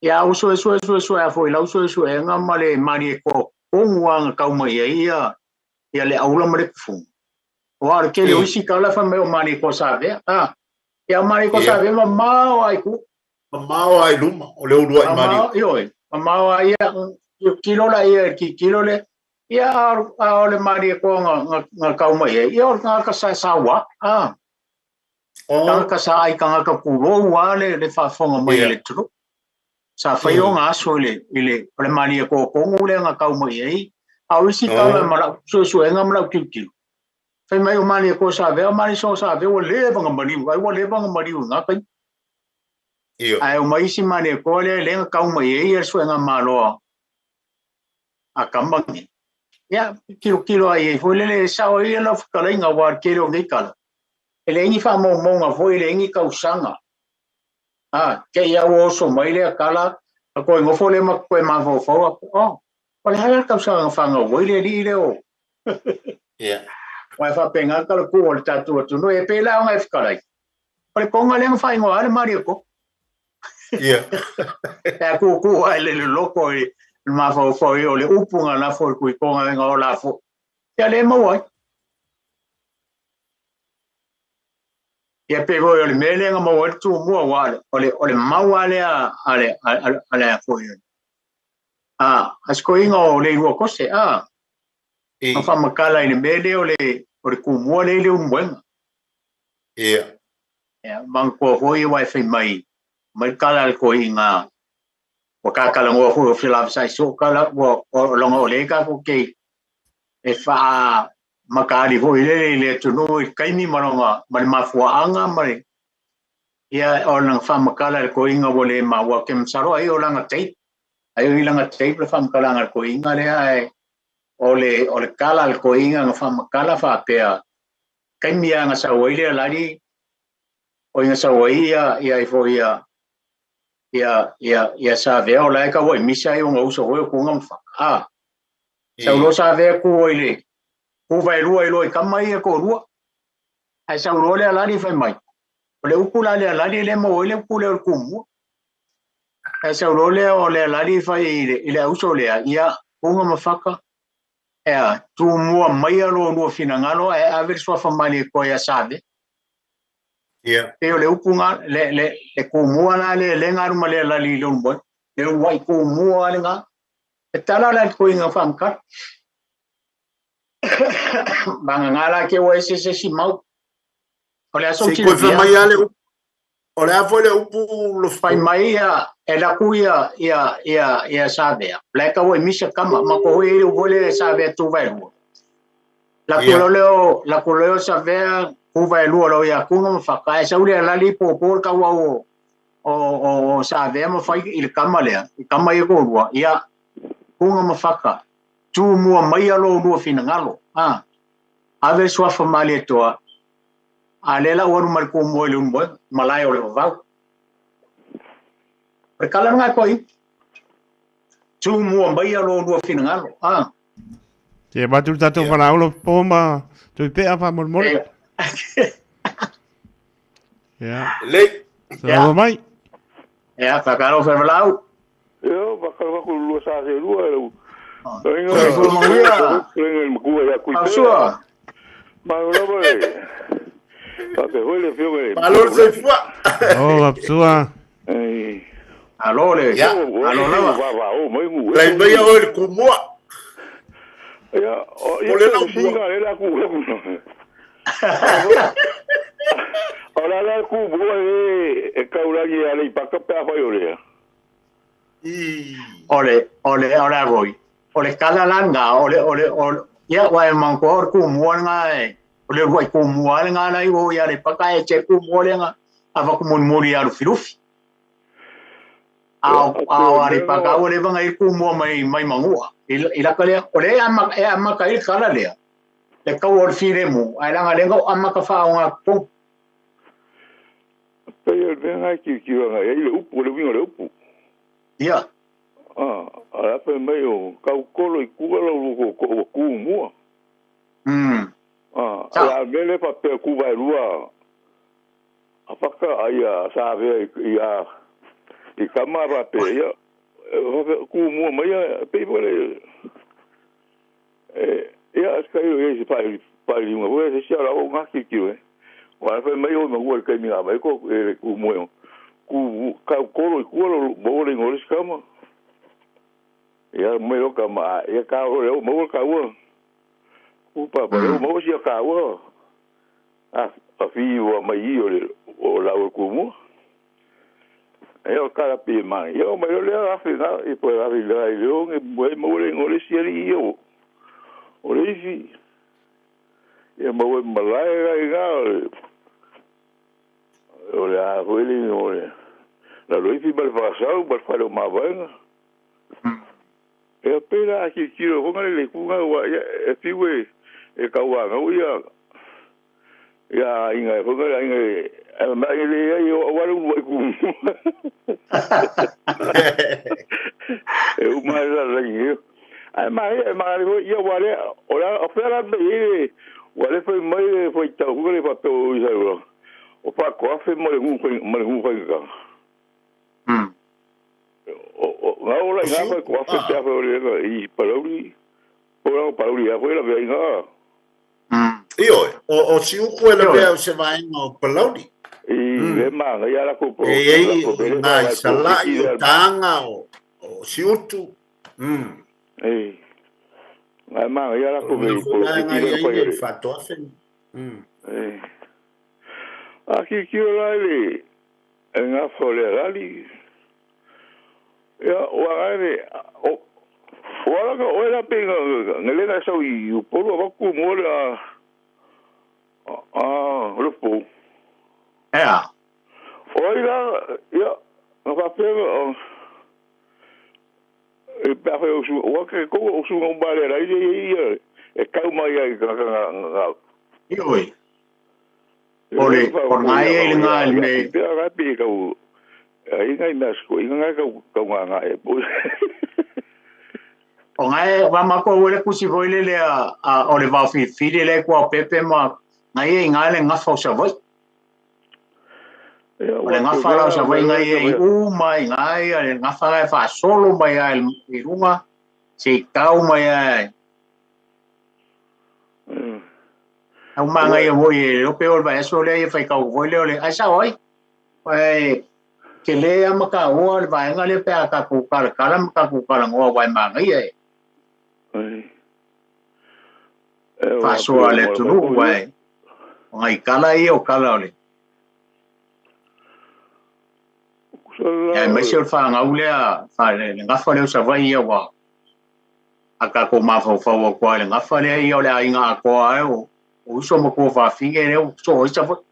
Ia ua suesue suesue a foi lau suesuega ma le Malietoa tonu lava na tau mai ai ia ia le aula ma le tufuga. Aua o le tele o isi tala fai mai o Malietoa Savea. A, ia o Malietoa Savea mamao lava i tua. Mamao lava i luma o le uluai Malietoa. Ioe, mamao lava ia tilotilo laia i le tilotilo lea. Ia a o le Malietoa na na tau mai ai, ia o le tagata sa saua. A. Tagata sa ai tagata pulou lava le faafofoga mai a le atunuu. Sa fai ona aso i le, i le, o le Malietoa tonu lea na tau mai ai, a o isi tala ma lau suesuega ma lau tilotilo, fai mai o Malietoa Savea, o Malietoa Savea ua leva ona maliu, ai ua leva ona maliu i na taimi. Ae omai isi Malietoa lea lea na tau mai ai le suega malo a tama nei. Ia, tilotilo ai ai foi lele, e sao ai lau fetalaiga aua o le tele o nei tala, e leai ni faamaumauga foi, e leai ni tausaga. A, te i a ua oso mai lea tala, a toe nofo lea ma toe mafaufau atu, oh, o le a la le tausaga na fanau ai le alii lea o... Yeah. Aua e faapena le talatuu o le tatou atunuu, e pei la ona e fetalai, o le Toga lea na faaigoa ai le Malietoa. Yeah. E a kūkū ai le loloto i le mafaufau o le upu na lafo i le Tuitoga na ola foi. Ia le maua ai. Ia pei foi o le mea lea na maua ai le Tumua, aua o le mau lava lea a le a le foi a si toeaina o Leilua Kose, a na faamatala i le mea lea o le Tumua lea i le Ulumoega. Ia. Ia, manatua foi aua e fai mai mai le tala a le toeaina ua ta talanoa foi o felavasai soo tala ua o lona o lea tatou te e faa mataali foi lele i le atunuu i le taimi ma lona ma le mafuaaga ma le ia o lana faamatala i le toeaina ua le maua ke masalo ai o lana tape ai o i lana tape le faamatalaga a le toeaina lea ae o le o le tala a le toeaina na faamatala faapea taimi lava na sau ai le alali o ina sau ai ia ia ifo ia ia ia ia Savea o la e tau ai misa ai ona uso foi o Tuga ma Faka a sau loa Savea tu ai le tu vaelua ai loa i tama ia toalua ae sau loa le alali fai mai o le upu la le alali le maua ai le upu lea o le Tumua ae sau loa lea o le alali fai i le auso lea ia Tuga ma Faka ea tumua maia lo lua finagalo ae ave le suafa Malietoa ia Savea. Ia. Pei o le upu na, le, le, le tumua la le, le galu ma le alali i le ulumoe. Le uluai kumua le ngā. E tala la ko inga whamkar. Manga ngā la ke o ese se si mau. O le aso Se ki koe le mai ale upu. O le a foi le upu lo Fai mai ia e laku ia ia ia ia Savea. Black o misa kama ma ko hoi le vole Savea tu vai lua. La Ia. ko leo la ko leo Savea ku vai lua lo ia ku ma faka e saule la li po po ka wa o o o Savea ma fai i le kama lea. I kama i ko lua ia kunga ma faka. Tu mua mai alo lua finangalo. Ah. Ave suafa mali toa. A lela ua numa ku mo le mo malai o le vau. Pre kala nga koi. Tu mua mai alo lua finangalo. Ah. Te batu tatou wala ulo po ma tui pea wha mormore. Ia. Le. Sa mai. Ia, whakaro whavalau. Ia, whakaro whaku lua sa se lua. Sua. Malo le soifua. Oh, apsua. Alo le. Alo lava. Lai mai o le kumua. Ia, O le lau mua. Le ku O la la ku bua e kaulagi ale i paka pe awhai o lea. Ole, ole, ole agoi. Ole kala langa, ole, ole, ole. Ia, wai manko or ku mua nga e. Ole rua ku mua nga na iwo ia le paka e che ku mua nga. Ava ku mun muri aru firufi. Ao, ao are paka ole vanga i ku mua mai mai mangua. I la kale ole ama e ama ka i kala lea. Le kau o le firemu, ai langa lenga o ama ka whaonga po. Pei o le ngai ki ki nga i le upu le winga le upu. Ia. Ah, a pe mai o kau kolo i ku lo ko ko ku mua. Ah, a mele pa pe ku vai lua. A paka ai a sa ve i a i kama pa pe ia ku mua mai pe pole. E ia kai o e pa pa li nga we se ala o nga ki ki we. Wa pe mai o mo kai mi mai ko e ku mua. Ku kau kolo i ku lo mo le ngore skama. Ia mai o ka ma ia ka o le mo ka o. Upa pa le mo si ka o. A fi o mai o le o la o ku mo. E o kala pi mai. Ia mai o le a fi na i po a fi la i o ngi mo mo le ngore si ri o. O le fi. Ia mo e malai ga i ga. O le a ho le o le. La lo fi ba fa sa ba fa lo ma ba. E pera ki ki ro nga le ku nga wa e fi we e ka wa nga ia ia inga ho nga inga e ma le ia o wa lu ku. E u ma la la ni. Ai ma e ma le ia wa le o la o fera be e wa le foi mai foi ta ku le pa pe o isa ro. O pa ko afe mo le ku mo le ku ka. O nga o la nga pa ko afe te afe o le i Palauli. O la Palauli a foi la ve nga. Io o si uku e la ve o se vaenga o Palauli. I le ma nga ia la ko po. E nga i salai o tanga o siutu. E nga ma ia la ko ve po ki le ko i fatoafe. E a ki ki o la le e nga fo le rali. Ia o a le o o ala ka o la pe nga le nga sau i polo va ku mo le a le po. Ea. O ila ia nga pa pe o e pa fe o su o ke ko o su nga ba le la i e kau mai ai ka nga I oi. O le o ngai e nga le pe ga pe ka o ai ngai nas ko i nga ka ka nga e po. O ngai wa ma ko le kusi voi le le a o le va fi fi le ko pepe ma ngai e ngai le nga fa sa voi. O le nga fa la sa voi ngai e u mai ngai le nga fa fa solo mai ai i runga se kau mai ai. Au ma ngai o voi o pe o va so le fai kau voi le ole ai sa oi. Ai Tele lava ma taua le vaega lea pe a tatou talatala ma tatou talanoa aua e manaia e faasoa a le atunuu aua o nai tala ia o tala o le aemaise o le fanau lea le gafa lea o Savaii ia ua a tatou mafaufau atu lava i le gafa lea ia o le aiga atoa lava o uso ma tuafafine lea ua soo ai Savaii.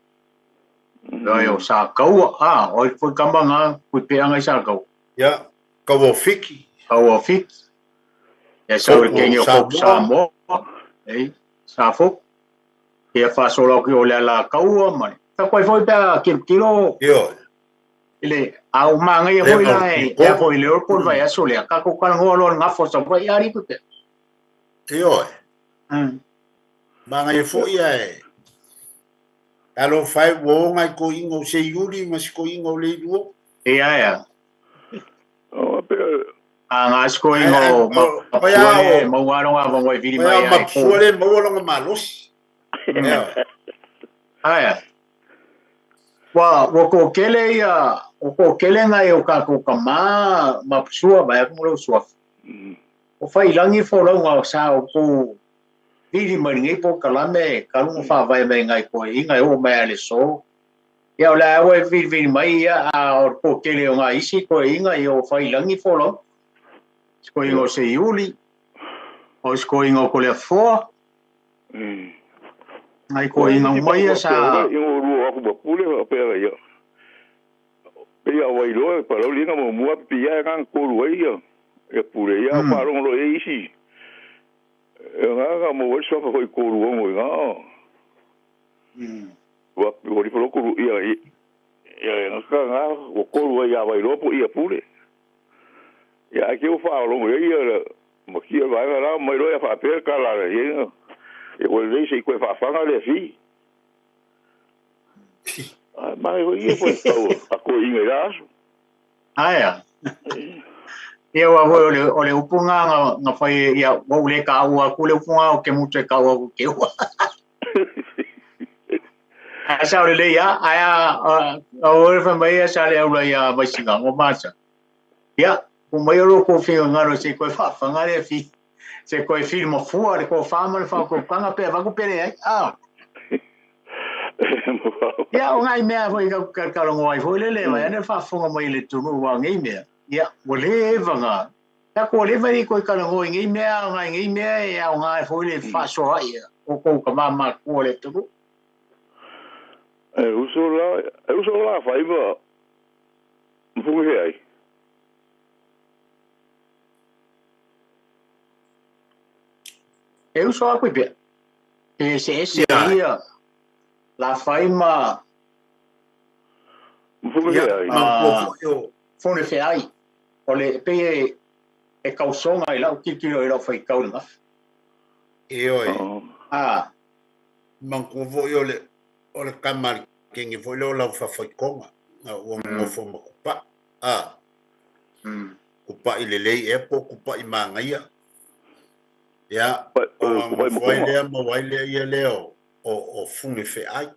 Ioe, o Sataua, a, o ai foi tama na, Tuipea na i Sataua. Ia, Kaua o Fiki. Kaua o Fiki. Ia, sau le kenge o Foku Samoa, ei, Sa Foku. Ia faasolo atu i o le Alataua ma le... Taku ai foi pe a tilotilo Ioe. i le... A ua manaia foi la e, e a foi i le olo po o le vaiaso lea, tatou talanoa loa i le gafa o Savaii, a Tuipea. Ioe. Manaia foi ae Talofa e, ua o nai toeaiina o Seiuli ma si toeaina o Leilua. Ia, ia. A nga si toeaina o Mapua le maua lona avanoa e vili mai ai. Mapua le maua lona malosi. Aia. Ua toatele ia, ua toatele nai o tatou tama Mapusua vaeatu ma lou suafa. O Faiilagi folauga o sa outou vili mai lenei polokalame talu ona faavae mai nai toeaiina e oo mai lava i le aso. Ia o le a ua e vilivili mai ia a o le toatele o nai isi toeaiina ia ua fai i lagi folauga. Si toeaina o Seiuli, o si toeaina o Toleafoa, nai toeaiina uma ia sa Ina ua lua aku ma pule faapea ia. Pei a Wailoa e Palauli na muamua pipii ae na tolu ai ia ia pule ia mm. Faalogo loa i isi e nga mo wai suafa foi tolu ongo i nga ua ua li folo ia ia nga ka nga ua kolu ai ia Wailoa po ia pule ia ai ke ua faalogo ia ia ma kia vaega la mai loa ia faapea ka la ia ia ua lelei se i koe faafaga le fi ai mai foi ia foi tau a koe inga i la aso. Aia. Ia ua foi o le upu nga nga fai ia ua ule ka ua ku le upu nga o ke mutu e ka ua ku ke ua. Ai sa o le lei a ai a o le fa mai ia sa le aula ia Vaisinga ngo masa. Ia ku mai o lo ko fi ngaro se koe faafaga le fi se koe fi mafua le ko fa ma le fa ko kanga pe va ku pere ai. Ah. Ia o ngai mea foi ka ka ka rongo ai foi lele mai ane faafofoga mai le tunu wa ngei mea. Ia ua le eva nga. Ia ko le vai ko ka rongo i ngei mea o ngai ngei mea e au ngai foi le faasoa ia o ko ka mama ko le tunu. E uso la fai ma mfungu he ai. E uso a kui pe. E se ese ia la fai ma mfungu he ai. Fone feai. O le pe e kausoga i lau tilotilo i lau faitau le gafa. Ioe. A. Manatua foi o le tama a le kenge foi lea o lau faafaitoga ua nonofo ma kupa'i. A. Kupa'i lelei ea po o kupa'i manaia. Ia, ona nofo ai lea maua ai lea ia lea o fune feai.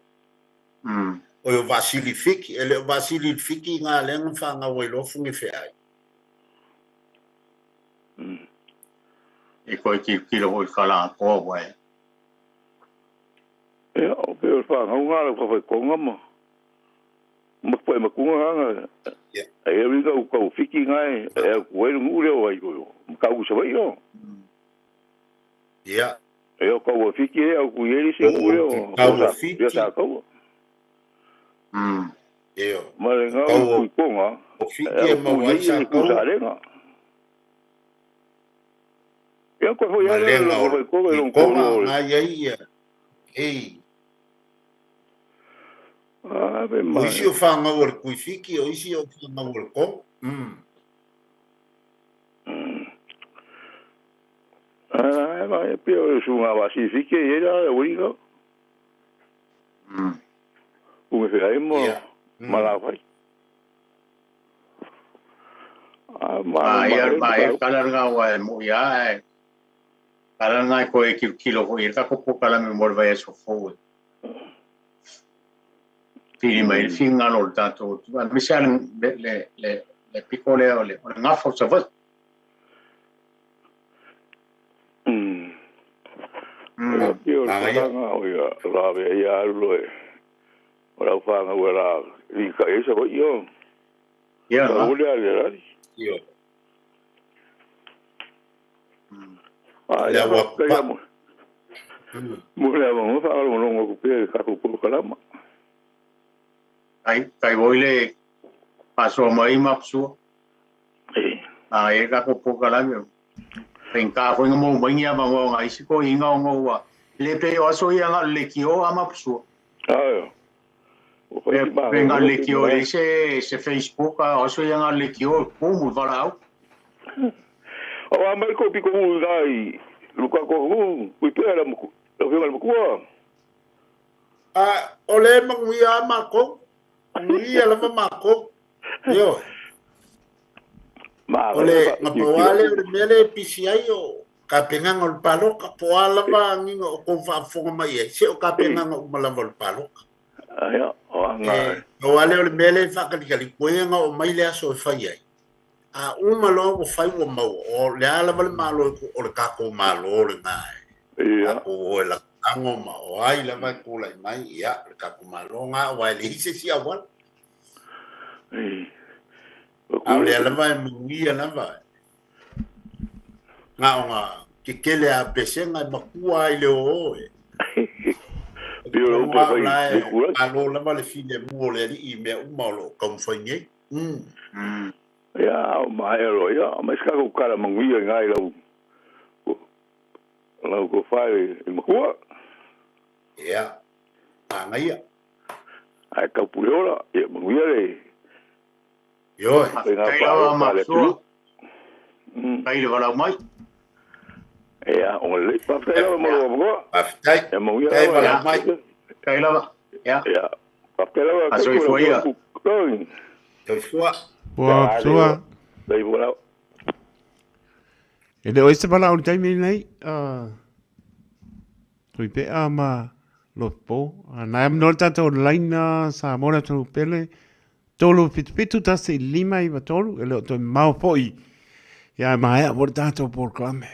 Oi o Vaasili Fiki, e le o Vaasili Fiki ngā lea na whanau ai loa fune feai. E koe tilotilo foi i le tala atoa ua e. Ia, o pe o le whanau ngā lau whawhaikoga ma ma pae makunga ngā e au inga u kau fiki ngā e au kuai lungu leo ai koe ma kau sa o. Ia. E o kau a fiki e au kui eri se ngu leo Kau a fiki. Ia sa kau. Io. Ma le ngā u kui konga O fiki e mau ai sa kau. Sa lenga. Ia koe foi Ma ale lenga lau o whawhaikoga i long konga kolo. ngā ia ia. Ei. Ah, pe O mai. isi o whangau o le kui fiki, o isi o whangau o le konga. Ah, mai pe o su ngā wasi fiki e era e uinga. Unge whiai mo ma la whai. Ah, ma A ia ma ma e kala nga ua e mo ia e. Kala nga koe kilokilo foi i le tatou polokalame mo le vaiaso fou e. Pili mai le finagalo o le tatou atunuu, aemaise lava le pito lea o le gafa o Savaii. Pei o le tulaga o ia lavea ia alu loa e o lau fanau e la lita'i ai Savaii o. Ia na. Ua le ale lali. Ioe. A Le ia ua faafetai pa. mo mo le avanoa faalogologo atu pea i le tatou polokalama. Tai tai foi le faasoa mai ma Apasua. A e tatou polokalame. Faigata foi na maua mai ni avanoa o nai isi toeaiina ona ua le pei o aso ia na o le leitio a ma Apasua. Ae. Ua fai si Pe na o malolo le leitio e ma. leai se Facebook a o aso ia na o le leitio e tumu i valaau. O a mai ko piko u i luka ko hu kui pea la muku. La fio la makua. A o le manuia a mākou. Manuia lava mākou. Ioe. Ma O le gapaoa lea o le mea lea e pisi ai o tapenaga o le paloka, po o a lava agiga o tou faafofoga mai ai, se o tapenaga uma lava o le paloka. Ia, o anga. E pau lava lea o le mea lea e faakalikaliku ai ona oo mai le aso e fai ai. A uma loa ua fai ua maua, o le a lava le Malo o le tatou Malo lena e tatou o e lagolago ma o ai lava e tulai mai, ia, o le tatou Malo lena aua e leai se isi auala. A o lea lava e manuia lava. Na o na kekele a pesega e matua ai le oo e. Pei o le upu e fai i le kulaki. Malo lava le filemu o le alii i mea uma o lo o taumafai nei. Ia, o maea loa, ia, aumai se tatou tala manuia i ina i lau, lau tofa i le matua. Ia, manaia. Ae taupule ola, ia manuia le Ioe. faiga Faafetai lava palota a le atunuu. Mapsua, faafetai le valaau mai. Ia, o lelei. Faafetai lava mo lou avanoa. Faafetai. Ia manuia Faafetai lava. valaau mai. Faafetai lava. Ia. Ia, faafetai lava. Fasoifua ia. Soifua. Ua Mapsua. Soifua lava. E le o ai se valaau i le taimi lenei, Tuipea ma Lopo. Nai amanoa le tatou laina Samoa le atunuu pele 377 1 5 9 3 e le o toe mamao foi ia e maea foi le tatou polokalame.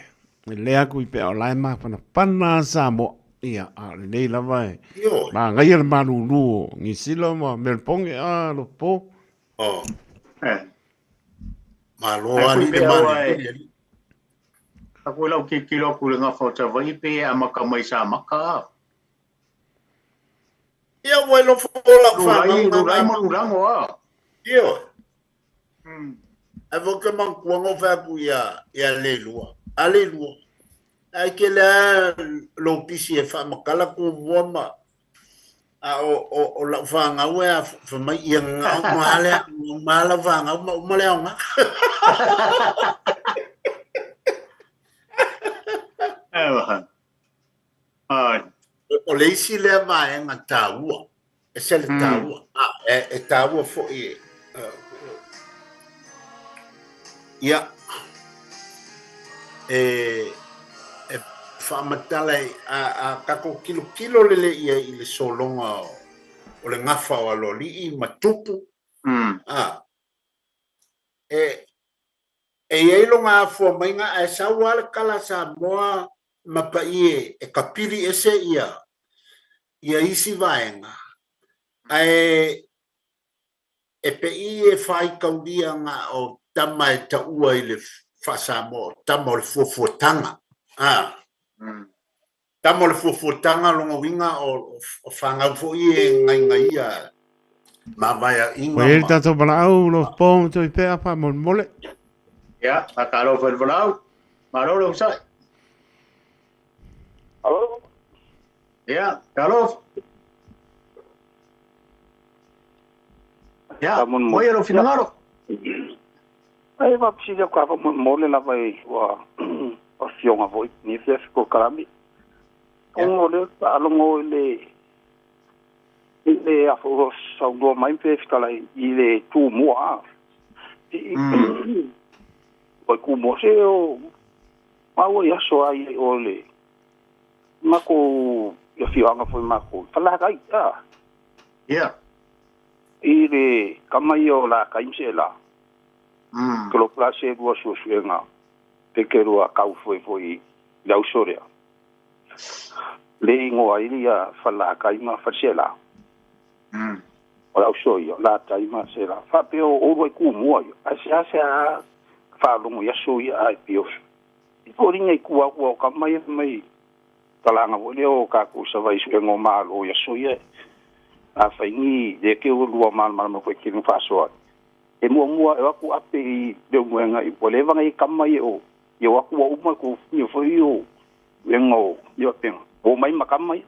E lea Tuipea o la e mafanafana Samoa. Ia, a o lenei lava e Ioe. manaia le malulu o Nisila ma Melbourne a Lopo. Oh. Eh. Malo Ai alii le Tuipea ua e malulu alii. Aku e lau tilotilo atu i le gafa o Savaii pe e amata mai Samaka a. Ia ua alofa o lau Lulai, fanau lulai na ma lulago a. Ioe. Ae foi ke manatua na ou fai atu ia ia Leilua. A Leilua, ai ke le a lou pisi e faamatala tumua ma a o o o lau fanau e a fai mai ia gagao ma le ma lau fanau ma uma le aoga. Ai. O le isi lea vaega taua, e se le taua, a e taua foi ia e faamatala a tatou tilotilo lelei ia i le sologa o le gafa o aloalii ma tupu, a e i ai lona afua maiga ae sau lava le tala a Samoa ma paie e kapili ese ia ia isi vaega ae e pei e faitaulia na o tama e taua i le faa-Samoa o tama o le fuafuataga. A. Tama o le fuafuataga lona uiga o fanau foi e gaigaia mavaeaiga Ua i ai le ma. tatou valaau Lopo ma Tuipea faamolemole. Ia, faatalofa i le valaau. Malo le onosai. Alo? Ia, talofa. Ia, moi e lou finagalo. Ai faafesili atu lava faamolemole lava i ua afioga foi i lenei afiafi polokalame. Ona o lea ou te faalogo i le i le a foi saunoa mai pe fetalai i le Tumua. O i Tumua se o maua i aso ai o le matou i afioaga foi matou Falagai. Ia. I le kama ia o la kai ma seʻelā. Ke loa se lua suesuega pe ke lua kau foi foi i le auso lea. Le igoa ai ia Falelatai ma Faleaseela. O le auso ia, Latai ma Seela. Faapea o oulua i Tumua ia, ae seasea faalogo i aso ia ae pei o i foliga i tua atu o kama ia mai talaga foi lea o tatou Savaii suega o Malo i aso ia. Afai ni le ke ua lua malamalama foi ke faasoa ai. E muamua e o atu ape i Leulumoega i ua leva ona i ai kama ia o ia o atu ua uma ko ia foi o suega o ia faapena. Ua omai ma kama ia.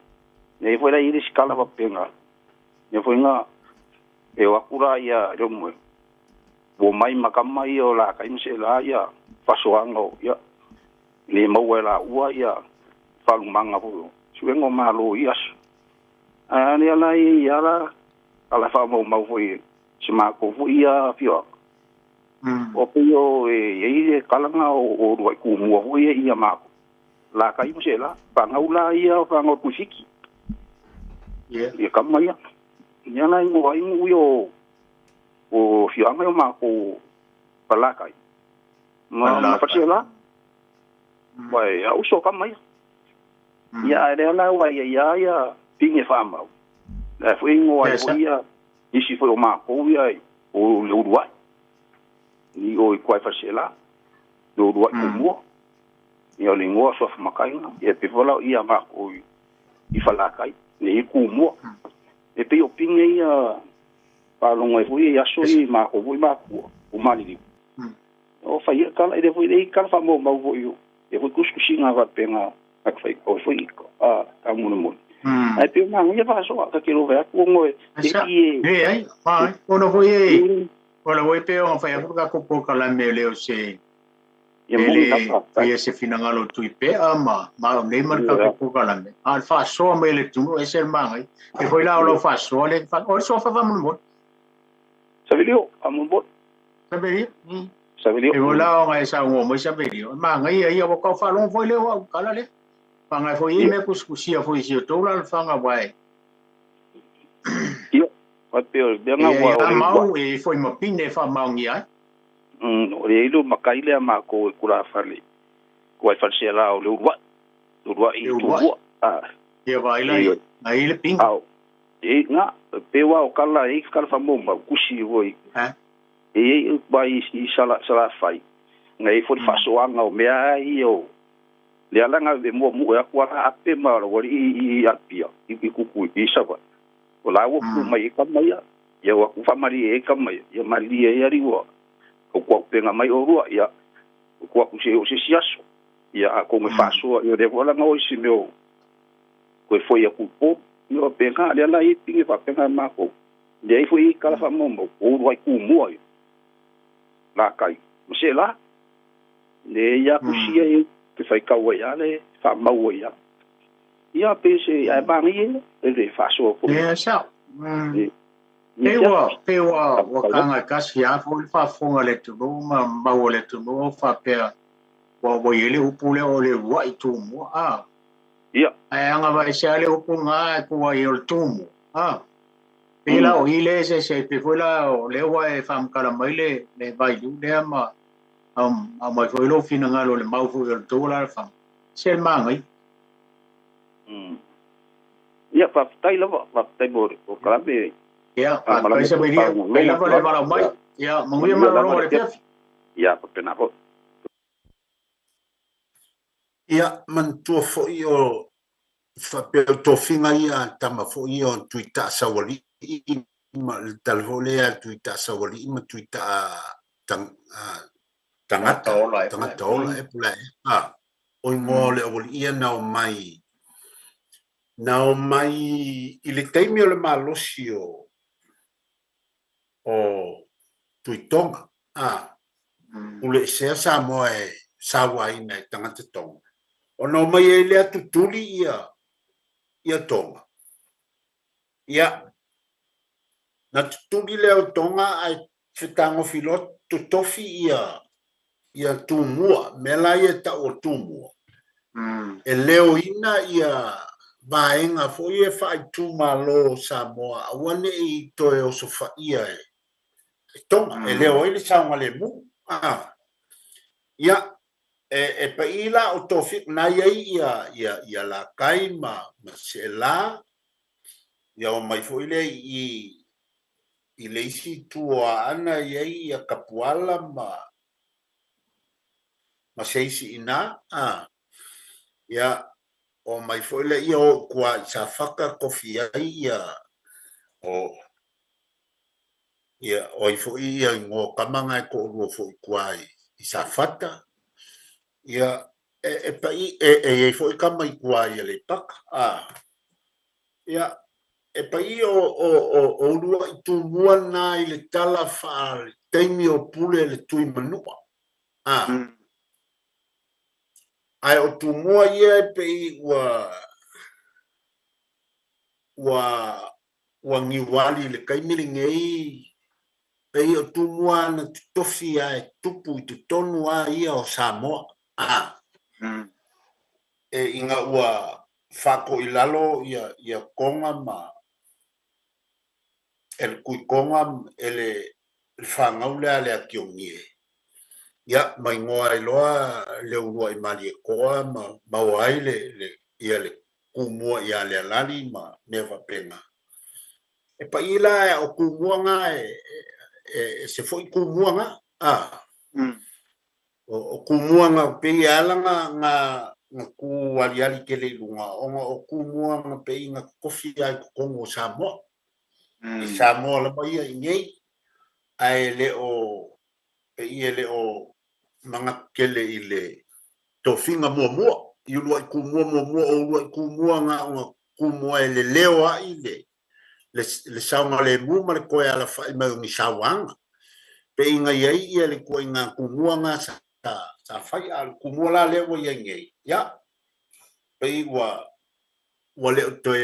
Ia foi la i le isi kala faapena. Ia foi na e o atu la ia Leulumoega. Ua omai ma kama ia o Latai ma Seela ia faasoaga o ia le maua e laua ia faalumaga foi o suega o Malo i aso. Ae a lea la e i ai la ala faamaumau foi se matou foi ia afioaga. O pei o e i ai le kalaga o uluai tumua foi ia ia matou. Latai ma Seela, fanau la ia o fanau a Tuifiti. Ia kama ia. Ia la igoa ai nuu ia o afioaga ia o matou Falelatai ma Faleaseela. Uae a uso kama ia. Ia ae lea la ua ia ia ia pine faamau. La foi igoa ai foi ia isi foi o matou ia o le uluai. Ni o i kuai Faleaseela. Le uluai tumua. Ia o le igoa suafa matai na. Ia pe foi la ia matou i Falelatai. Le i tumua. E pei o pine ia faalogo ai foi i aso i matou foi matua o maliliu. O fai ia kala ile foi le kala faamaumau foi o e foi tusitusiga faapena a fai o foi a ka molemole. Ai pe o manaia faasoa ka ke lova atu ona e i e ai ai ona foi e ona foi pe o fai atu ka ko polokalame le o se ia moni lava ia se finagalo tui pea ma ma o nei ma le tatou polokalame a le faasoa mai le atunuu e ese le manaia e foi la o lau faasoa le o le suafa faamolemole. Savelio faamolemole. Savelio. Savelio. E foi la ona e saunoa mai Savelio e manaia ia ua tau faalogo foi lea o au tala lea whangai foi i mea kusikusia foi i si o tou alaalafaga uae Ia, faapea o le mea na ua o le mau e foi ma pine e faamaonia ai. O le ilu matai lea matou i tulafale tuai Faleaseela o le uluai, uluai i Tumua. Ia vaai la ia, na i le pine. Ao, e na, pe ua o kala e kala faamaumau kusi foi. E i ai mai i Salafai, na i foi le faasoaga o mea ia o le alaga e muamua e atu ala ape ma ua i Apia i Kukui i Savaii. O la ua ku mai e kama ia, ia ua ku faamalie e kama ia, ia malie ia liua. O kua upenga mai o rua, ia, o kua ku se o se si aso. Ia a konge faasoa, ia le wala ngā isi mea o koe foi a kupo, ia o penga, lea la i pinge whaapenga e mākou. Lea i foi i kala whaamaumau, o uluai kumua ia. La kai, ma se la, le ia kusia i te whai kaua ia le whaamaua ia. Ia pe se ae manaia e le faasoa foi. Ia sao. Pe ua ua kaga kasi lava foi le faafofoga a le atunuu ma mau a le atunuu o faapea ua i ai le upu lea o le uluai tumua a. Ia. Ae agavaese lava le upu lena e tua i o le tumua a. Pei la o i le eseese pei foi la o lea ua e faamatala mai le le vailiu lea ma aumai foi lou finagalo i le mau foi o le tou alaalafaga. Se le manaia. Ia, faafetai lava, faafetai mo le polokalame. Ia, faafetai Savelia, faafetai lava le valaau mai. Ia, manuia malologa o le afiafi. Ia, faapena foi. Ia, manatua foi o faapea o tofiga ia a tama foi ia o Tui Taasaualii ma le tala foi lea a Tui Taasaualii ma Tui Taa tagata, tagata ola e po la ea. A, o igoa o le aualii ia na omai, na omai i le taimi o le malosi o Tuitoga. A, puleesea Samoa e sauaina e tagata Tonga. Ona omai ai lea tutuli ia Tonga. Ia, na tutuli lea o Tonga ae fetagofi loa totofi ia Tumua, mea la ia e tau o Tumua. E leoina ia vaega foi ia faaitumalo o Samoa aua ne i toe osofaia e Tonga, e leo ai le saogalemu. Ia, e pa'i la o tofiga na i ai ia Lakai ma Seelā, ia o mai foi lea i le isi itu o Aana i ai ia Kapuala ma se isi i ina, ia o mai foi lea ia o i tua i Safata tofi ai ia o ia o ai foi ia igoa o tama na e toalua foi i tua i Safata, ia e pa'i e i ai foi tama i tua i Aleipata, ia e pa'i o ulua'i Tumua na i le tala faa-taimi o Pule le Tuimanua, ae o Tumua ia e pei ua niuali i le taimi lenei, pei o Tumua na totofi a e tupu i totonu a ia o Samoa, e ina ua faatoilalo ia Toga ma e le Tuitoga e le fanau lea a le Atiogie, ia ma igoa ai loa le uluai Malietoa ma maua ai ia le Tumua ia Lealali ma mea faapena. E pa'i la o Tumua na e se foi Tumua na, o Tumua na pei e ala na tu aliali tele i luga, ona o Tumua na pei na totofi ai totonu o Samoa. I Samoa lava ia i nei, ae le o pei e le o manatu tele i le tofiga muamua, i uluai Tumua muamua, o uluai Tumua na ona Tumua e leleo ai le saogalemu ma le toe alafa'i mai o ni sauaga. Pei na i ai ia le ituaiga Tumua na sa fai, a o le Tumua la lea ua i ai nei, ia, pei ua le o toe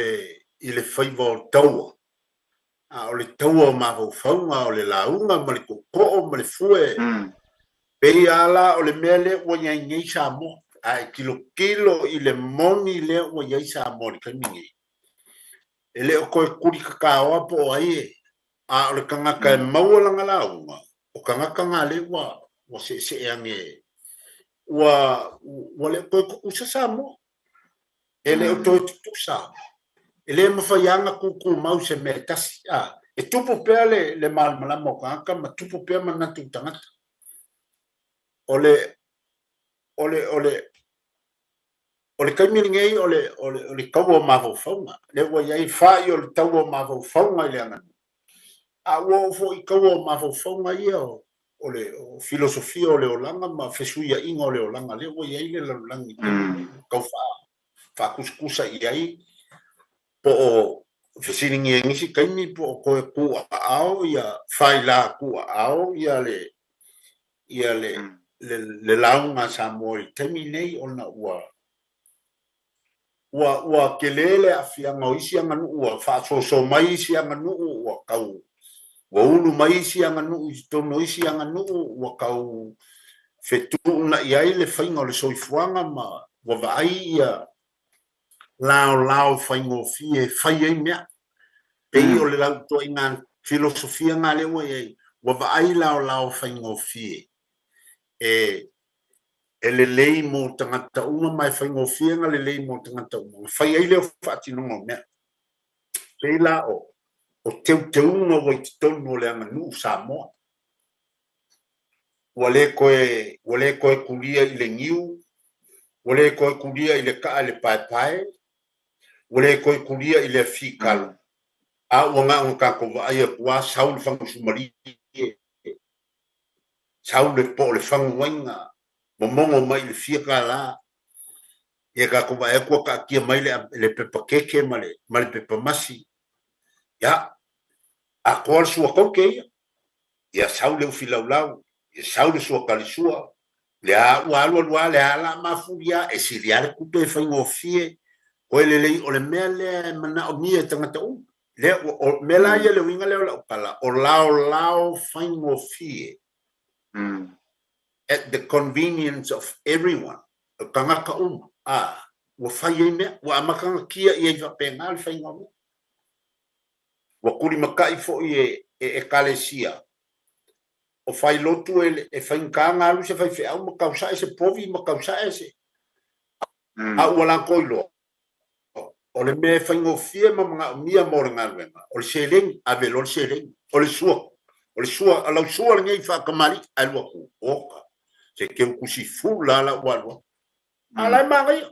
i le faiva o taua, a o le taua o mafaufauga, o le lauga ma le tootoo ma le fue, pei a la o le mea lea ua i ai nei Samoa, ae tilotilo i le moni lea ua i ai Samoa i le taimi nei. E le o toe tulikakaoa po o ai e, a o le tagata e maua lana lauga, o tagata ngā le ua seesee ane, ua le o toe tutusa Samoa. E le o toe tutusa. E le mawhai anga kūkū mau se mea tasi. E tupu pea le malamalama o tagata ma tupu pea manatu o tagata. O le taimi lenei o le taua o mafaufauga. Lea ua i ai fa'i o le taua o mafaufauga i le aganuu. A ua oo foi i taua o mafaufauga ia o le filosofia o le olaga ma fesuia'iga o le olaga. Lea ua i ai le lalolagi tau faatusatusa i ai po o fesiligia e nisi taimi po o toe tu'a'ao ia failā tu'a'ao ia le lauga a Samoa i le taimi nei, ona ua tele le aafiaga o isi aganuu, ua faasoaso mai isi aganuu, ua tau ua ulu mai isi aganuu i totonu o isi aganuu, ua tau fetuuna'i ai le faiga o le soifuaga ma ua vaai ia laolao faigofie e fai ai mea. Pei o le lautoaiga filosofia nga lea ua i ai, ua vaai laolao faigofie e lelei mo tagata uma ma e faigofie na lelei mo tagata uma. Na fai ai lea o faatinoga o mea. Pei la o teuteuga ua i totonu o le aganuu Samoa. Ua le toe tulia i le niu, ua le toe tulia i le ta'a i le paepae, ua le toe tulia i le afikalo, a ua na ona tatou vaai atu a sau le fagusumalie, sau le po o le faguaiga, momogo mai i le fia $1. Ia tatou vaai atu ua taatia mai le pepa keke ma le pepa masi. Ia, atoa le suataute ia. Ia sau le ufi laulau, ia sau le suatalisua, le a ua alu alu a le a la mafulia, e sili a le tupe e faigofie, koe lelei o le mea lea e manaomia e tagata uma. Lea o mea la ia le uiga lea o lau tala, o laolao faigofie. At the convenience of everyone, o tagata uma. Ua fai ai mea, ua amata ona kiaʻi ai faapena le faiga o mea. Ua tulimataʻi foi e Ekalesia o failotu e faigata ona alu se faifeau ma tausae se povi ma tausae se, a ua latou iloa, o le mea e faigofie ma manaomia mo le galuega, o le seleni, ave loa le seleni, o le sua, o le sua, o lau sua lenei faatamalii, ae alu atu, oka, se teu tusi fula lava la ua alu atu. A o la e manaia,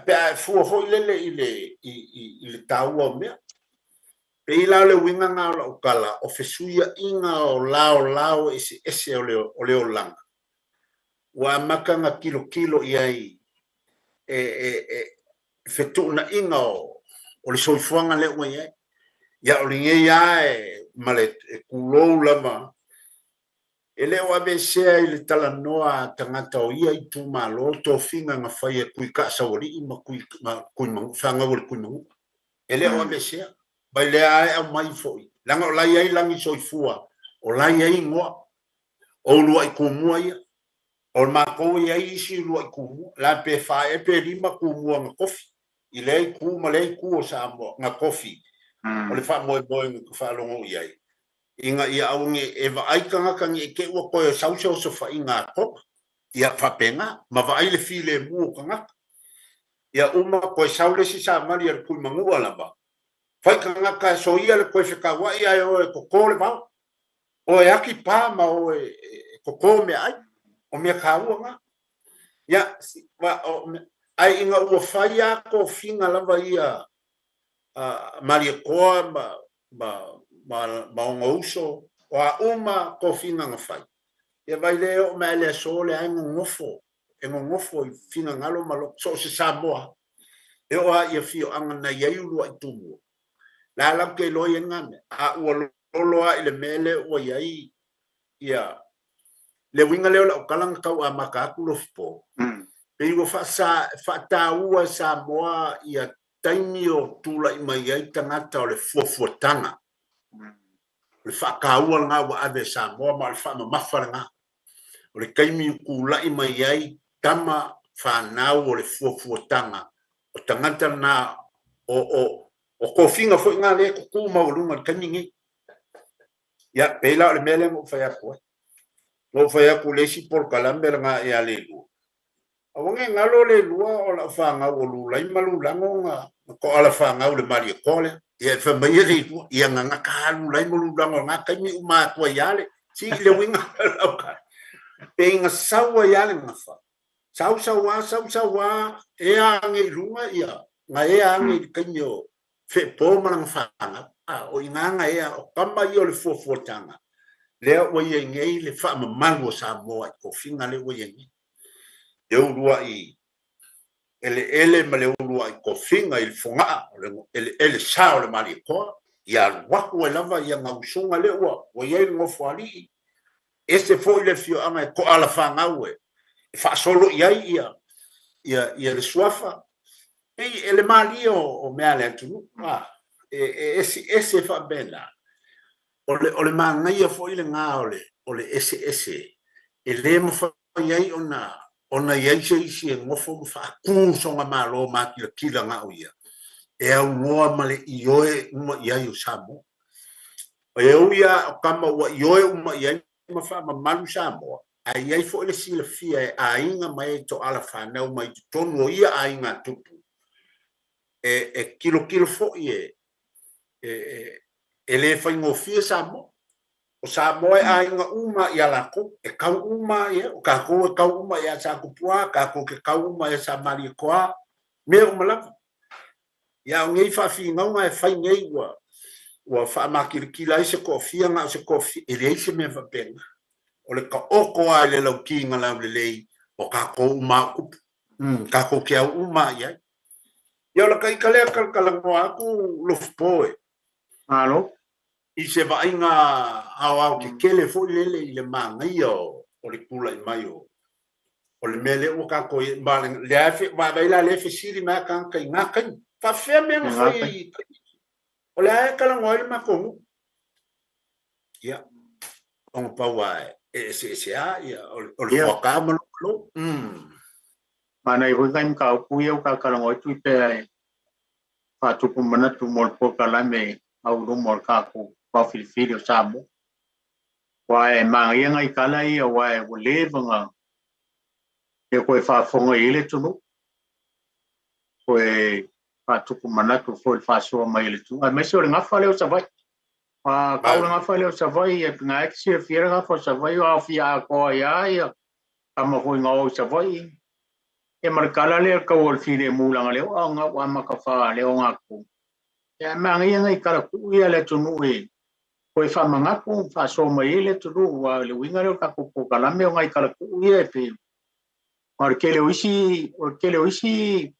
pe a e fua foi lele i le, i, i, i le taua o mea. Pei la o le uiga lena o lau tala, o fesuiaiga o laolao eseese o le, o le olaga, ua amata ona tilotilo i ai e, e, e fetuunaiga o, o le soifuaga lea ua i ai. Ia, o lenei lava e, ma le e tulou lava, E le o aveesea i le talanoa a tagata o ia itumalo tofiga na fai e Kui Kaasaualii ma Kui, ma Kui Manu, fanau a le Kui Manua. E le o aveesea. Mai lea a e aumai foi, leaga o la e i ai lagi soifua, o la e i ai igoa o uluai tumua ia. O matou e i ai isi uluai tumua, la pe fa ea pe lima tumua na tofi i lea itu ma lea itu o Samoa na tofi o le faamoemoe na ta faalogo i ai. Ina ia aua ne i e vaai tagata ne i te i ua toe sau se osofaiga a Toga. Ia faapena, ma vaai le filemu o tagata. Ia uma toe sau le isi savali a le Tuimanua lava, fai tagata e soia le toe fetauai ae o e toto le vao. O e aki pa ma o e toto meaai. O mea taua na. Ia, ae ina ua fai lava tofiga lava ia a Malietoa ma, ma, ma, ma ona uso, o a uma tofiga na fai, ia vai lea e oo mai lava i le aso lea e nonofo, e nonofo i finagalo ma loto, so o se Samoa, e oo lava i afioaga na i ai uluai tumua, la latou te iloa i ai na mea, a ua lolo lava i le mea lea ua i ai ia le uiga lea o lau tala na tau amata atu Lofipo, pei ua faataua e Samoa ia taimi o tulai mai ai tagata o le fuafuataga, o le faataua lena ua ave e Samoa ma o le faamamafa lena. O le taimi o tulai mai ai tama fanau o le fuafuataga, o tagata na o tofiga foi na lea e tutu maualuga i le taimi lenei. Ia, pei la o le mea lea na ou fai atu ai. Na ou fai atu i le isi polokalame lena ia Leilua, Aua ne i galo le lua o lau fanau o Lulai ma Lulago na toala fanau i le Malietoa lea. Ia e fai mai e Leilua, ia gagata lava Lulai ma Lulago i lena taimi uma atu ai lava le, si i le uiga o lau tala. Pei na sau ai lava le gafa, sau sau lava, sau sau lava, ea ane i luga ia, na ea ane i le taimi o Feepo ma lana fanau. A, o i ina na ea, o tama ia o le fuafuataga, lea ua i ai nei le faamamalu o Samoa i tofiga lea ua i ai nei. Le uluai eleele ma le uluai tofiga i le fogaa o le eleele sa o le Malietoa, ia alu atu ai lava ia gausuga lea ua i ai le Nofoalii, ese foi le afioaga e toala fanau e faasolo i ai ia le suafa, pei e le malie o mea a le atunuu, e eseese faapena. O le manaia foi lena o le eseese, e le mafai ai ona i ai se isi e nofo ma faatu sona Malo makilatila na o ia, e aunoa ma le ioe uma i ai o Samoa. E ui lava o tama ua ioe uma i ai ma faamamalu Samoa, ae i ai foi le silafia e aiga mai ai toala fanau mai totonu o ia aiga tupu, e tilotilo foi e le faigofie Samoa. O Samoa e aiga uma ia latou, e kau uma ia, o tatou e kau uma ia Satupua, tatou te kau uma ia Samalietoa, mea uma lava. Ia o nei faafinauga e fai nei ua faamakilatila ai se toafia na o se toafia, e leai se mea faapena. O le taoto lava i le lautiga laulelei o tatou uma o tupu. Tatou te au uma i ai. Ia o la ta ita lea talatalanoa atu Lofipo e. Malo. I se vaaiga aoao tetele foi lele i le manaia o le tulai mai o le mea lea ua tatou i ai. Ma lea e vaavaai la lea e fesili mai lava tagata i na taimi. Faapefea mea na fai i taimi? O lea e talanoa ai le matou nuu. Ia, ona pau lava e eseese lava ia, o le fuata ma lou malo. Manaia foi nai mataupu ia ua ta talanoa atu pea e faatupu manatu mo le polokalame au i luma o le tatou vao filifili o Samoa. Aua e manaia nai tala ia aua ua leva ona le toe faafofoga i ai le atunuu. Toe faatupu manatu foi i le faasoa mai e le atunuu, aemaise o le gafa lea o Savaii. Aua tau le gafa lea o Savaii, e na e te silafia le gafa o Savaii, o aofia atoa ai lava ia tama foi na o i Savaii. Ia ma le tala lea o le tau o le filemu leaga o lea ua amata faaleogatotonu. Ia ae manaia nai tala tuu ia a le atunuu e toe faamanatu ma faasoa mai ai le atunuu, aua o le uiga lea o le tatou polokalame o nai tala tuu ia e pei o le tele o isi o le tele o isi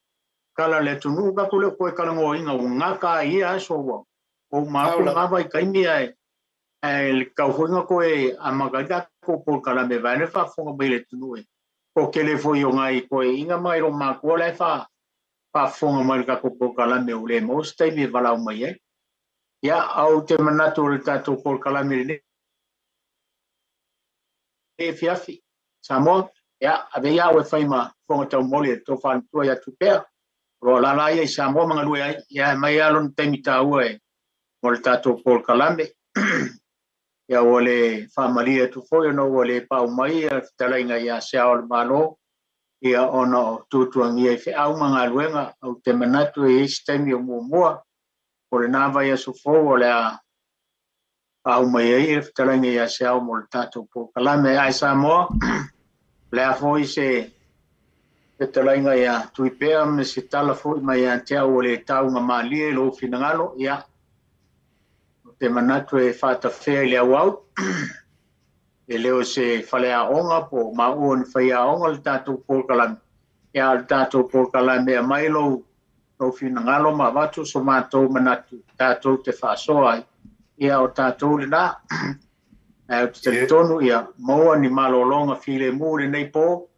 tala a le atunuu tatou le o toe talanoaina ua gata ai ia aso ua uma atu lena vaitaimi ae ae le tatau foi ona toe amata ai tatou polokalame vaeane le faafofoga mai a le atunuu e toatele foi o nai toeaiina ma nai loomatutua la e faafofoga mai i le tatou polokalame ua le maua se taimi e valaau mai ai. Ia, ou te manatu o le tatou polokalame lenei afiafi Samoa, ia, ave ia au e fai ma fofoga taumoli e le tofa matua ia Tupea, o lo o alaala ia i Samoa ma galue ai, ia aumai lava lona taimi taua e mo le tatou polokalame. Ia ua le faamalie atu foi ona ua le pau mai le fetalaiga ia Se Ao o le Malo, ia ona o tuatuagia i feau ma galuega. Ou te manatu e i ai se taimi o muamua o lena vaiaso fou o le a faauma ai le fetalaiga ia Se Ao mo le tatou polokalame. Ae Samoa, o le a foi se fetalaiga ia Tuipea ma se tala foi mai ia te au ua le taugamalie i lou finagalo, ia, ou te manatu e faatafea i le auau. E le o se faleaoga po o maua ni faiaoga le tatou polokalame, ia a o le tatou polokalame e aumai lou lou finagalo ma avatu so matou manatu tatou te faasoa ai, ia o tatou lena. Ae ou te talitonu ia maua ni malologa filemu i lenei po,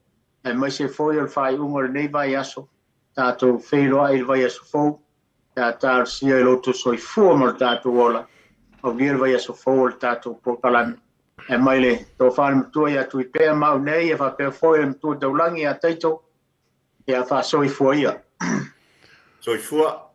aemaise foi o le faaiuga o lenei vaiaso, tatou feiloai i le vaiaso fou, pe a talosia i lo outou soifua ma lo tatou ola, aulia le vaiaso fou o le tatou polokalame. Ae mai le tofa le matua ia Tuipea ma au nei, ia faapea foi le matua taulagi ia Taito, ia faasoifua ia. Soifua.